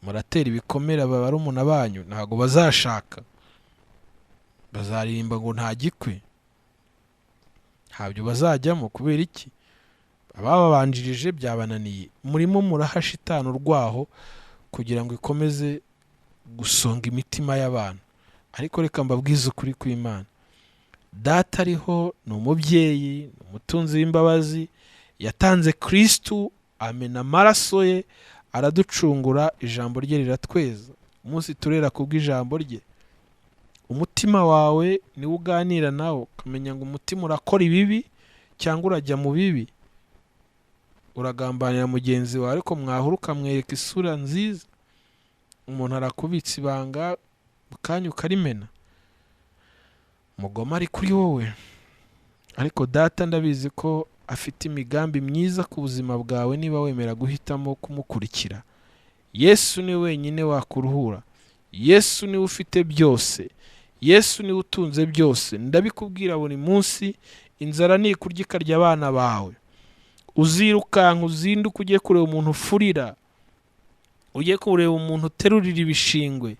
muratera ibikomere barumuna banyu, ntago bazashaka, bazaririmba ngo nta gikwe, ntabyo bazajyamo. Kubera iki? Abababanjirije byabananiye. Murimo muraha shitani urwaho kugira ngo ikomeze gusonga imitima y'abantu. Ariko reka mbabwize ukuri kw'Imana, Data ariho, ni umubyeyi, ni umutunzi w'imbabazi, yatanze Kristu, amena amaraso ye, araducungura, ijambo rye riratweza. Umunsi turera kubw'ijambo rye. Umutima wawe niwo uganira nawo, ukamenya ngo umutima urakora ibibi cyangwa urajya mu bibi, uragambanira mugenzi wawe, ariko mwahura ukamwereka isura nziza. Umuntu arakubitsa ibanga mu kanya ukarimena, mugoma ari kuri wowe. Ariko Data ndabizi ko afite imigambi myiza ku buzima bwawe, niba wemera guhitamo kumukurikira. Yesu ni wenyine wakuruhura. Yesu niwe ufite byose. Yesu niwe utunze byose. Ndabikubwira buri munsi, inzara nikurya ikarya abana bawe, uzirukanka uzinduke ujye kureba umuntu ufurira, ujye kureba umuntu uterurira ibishingwe.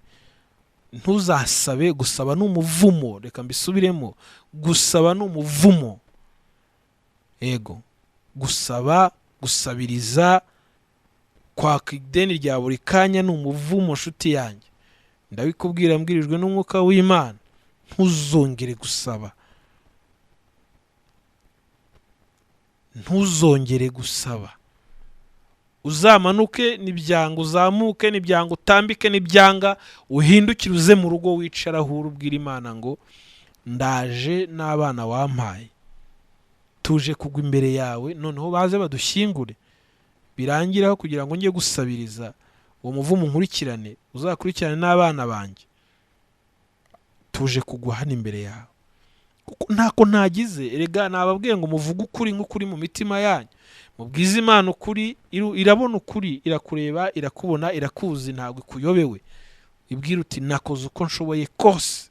Ntuzasabe. Gusaba ni umuvumo. Reka mbisubiremo, gusaba ni umuvumo. Yego, gusaba, gusabiriza, kwaka ideni rya buri kanya ni umuvumo. Nshuti yanjye, ndabikubwira mbwirijwe n'umwuka w'Imana, ntuzongere gusaba, ntuzongere gusaba. Uzamanuke nibyanga, uzamuke nibyanga, utambike nibyanga, uhindukire uze mu rugo wicara aho uri, ubwira Imana ngo ndaje n'abana wampaye, tuje kugwa imbere yawe, noneho baze badushyingure, birangiraho kugira ngo njye gusabiriza uwo muvumo nkurikirane, uzakurikirane n'abana banjye, tuje kugwa hano imbere yawe. Kuko ntako ntagize. Erega nababwiye ngo muvuge ukuri nk'ukuri mu mitima yanyu, mubwize Imana ukuri, irabona ukuri, irakureba, irakubona, irakuzi, ntabwo ikuyobewe. Ibwira uti nakoze uko nshoboye kose.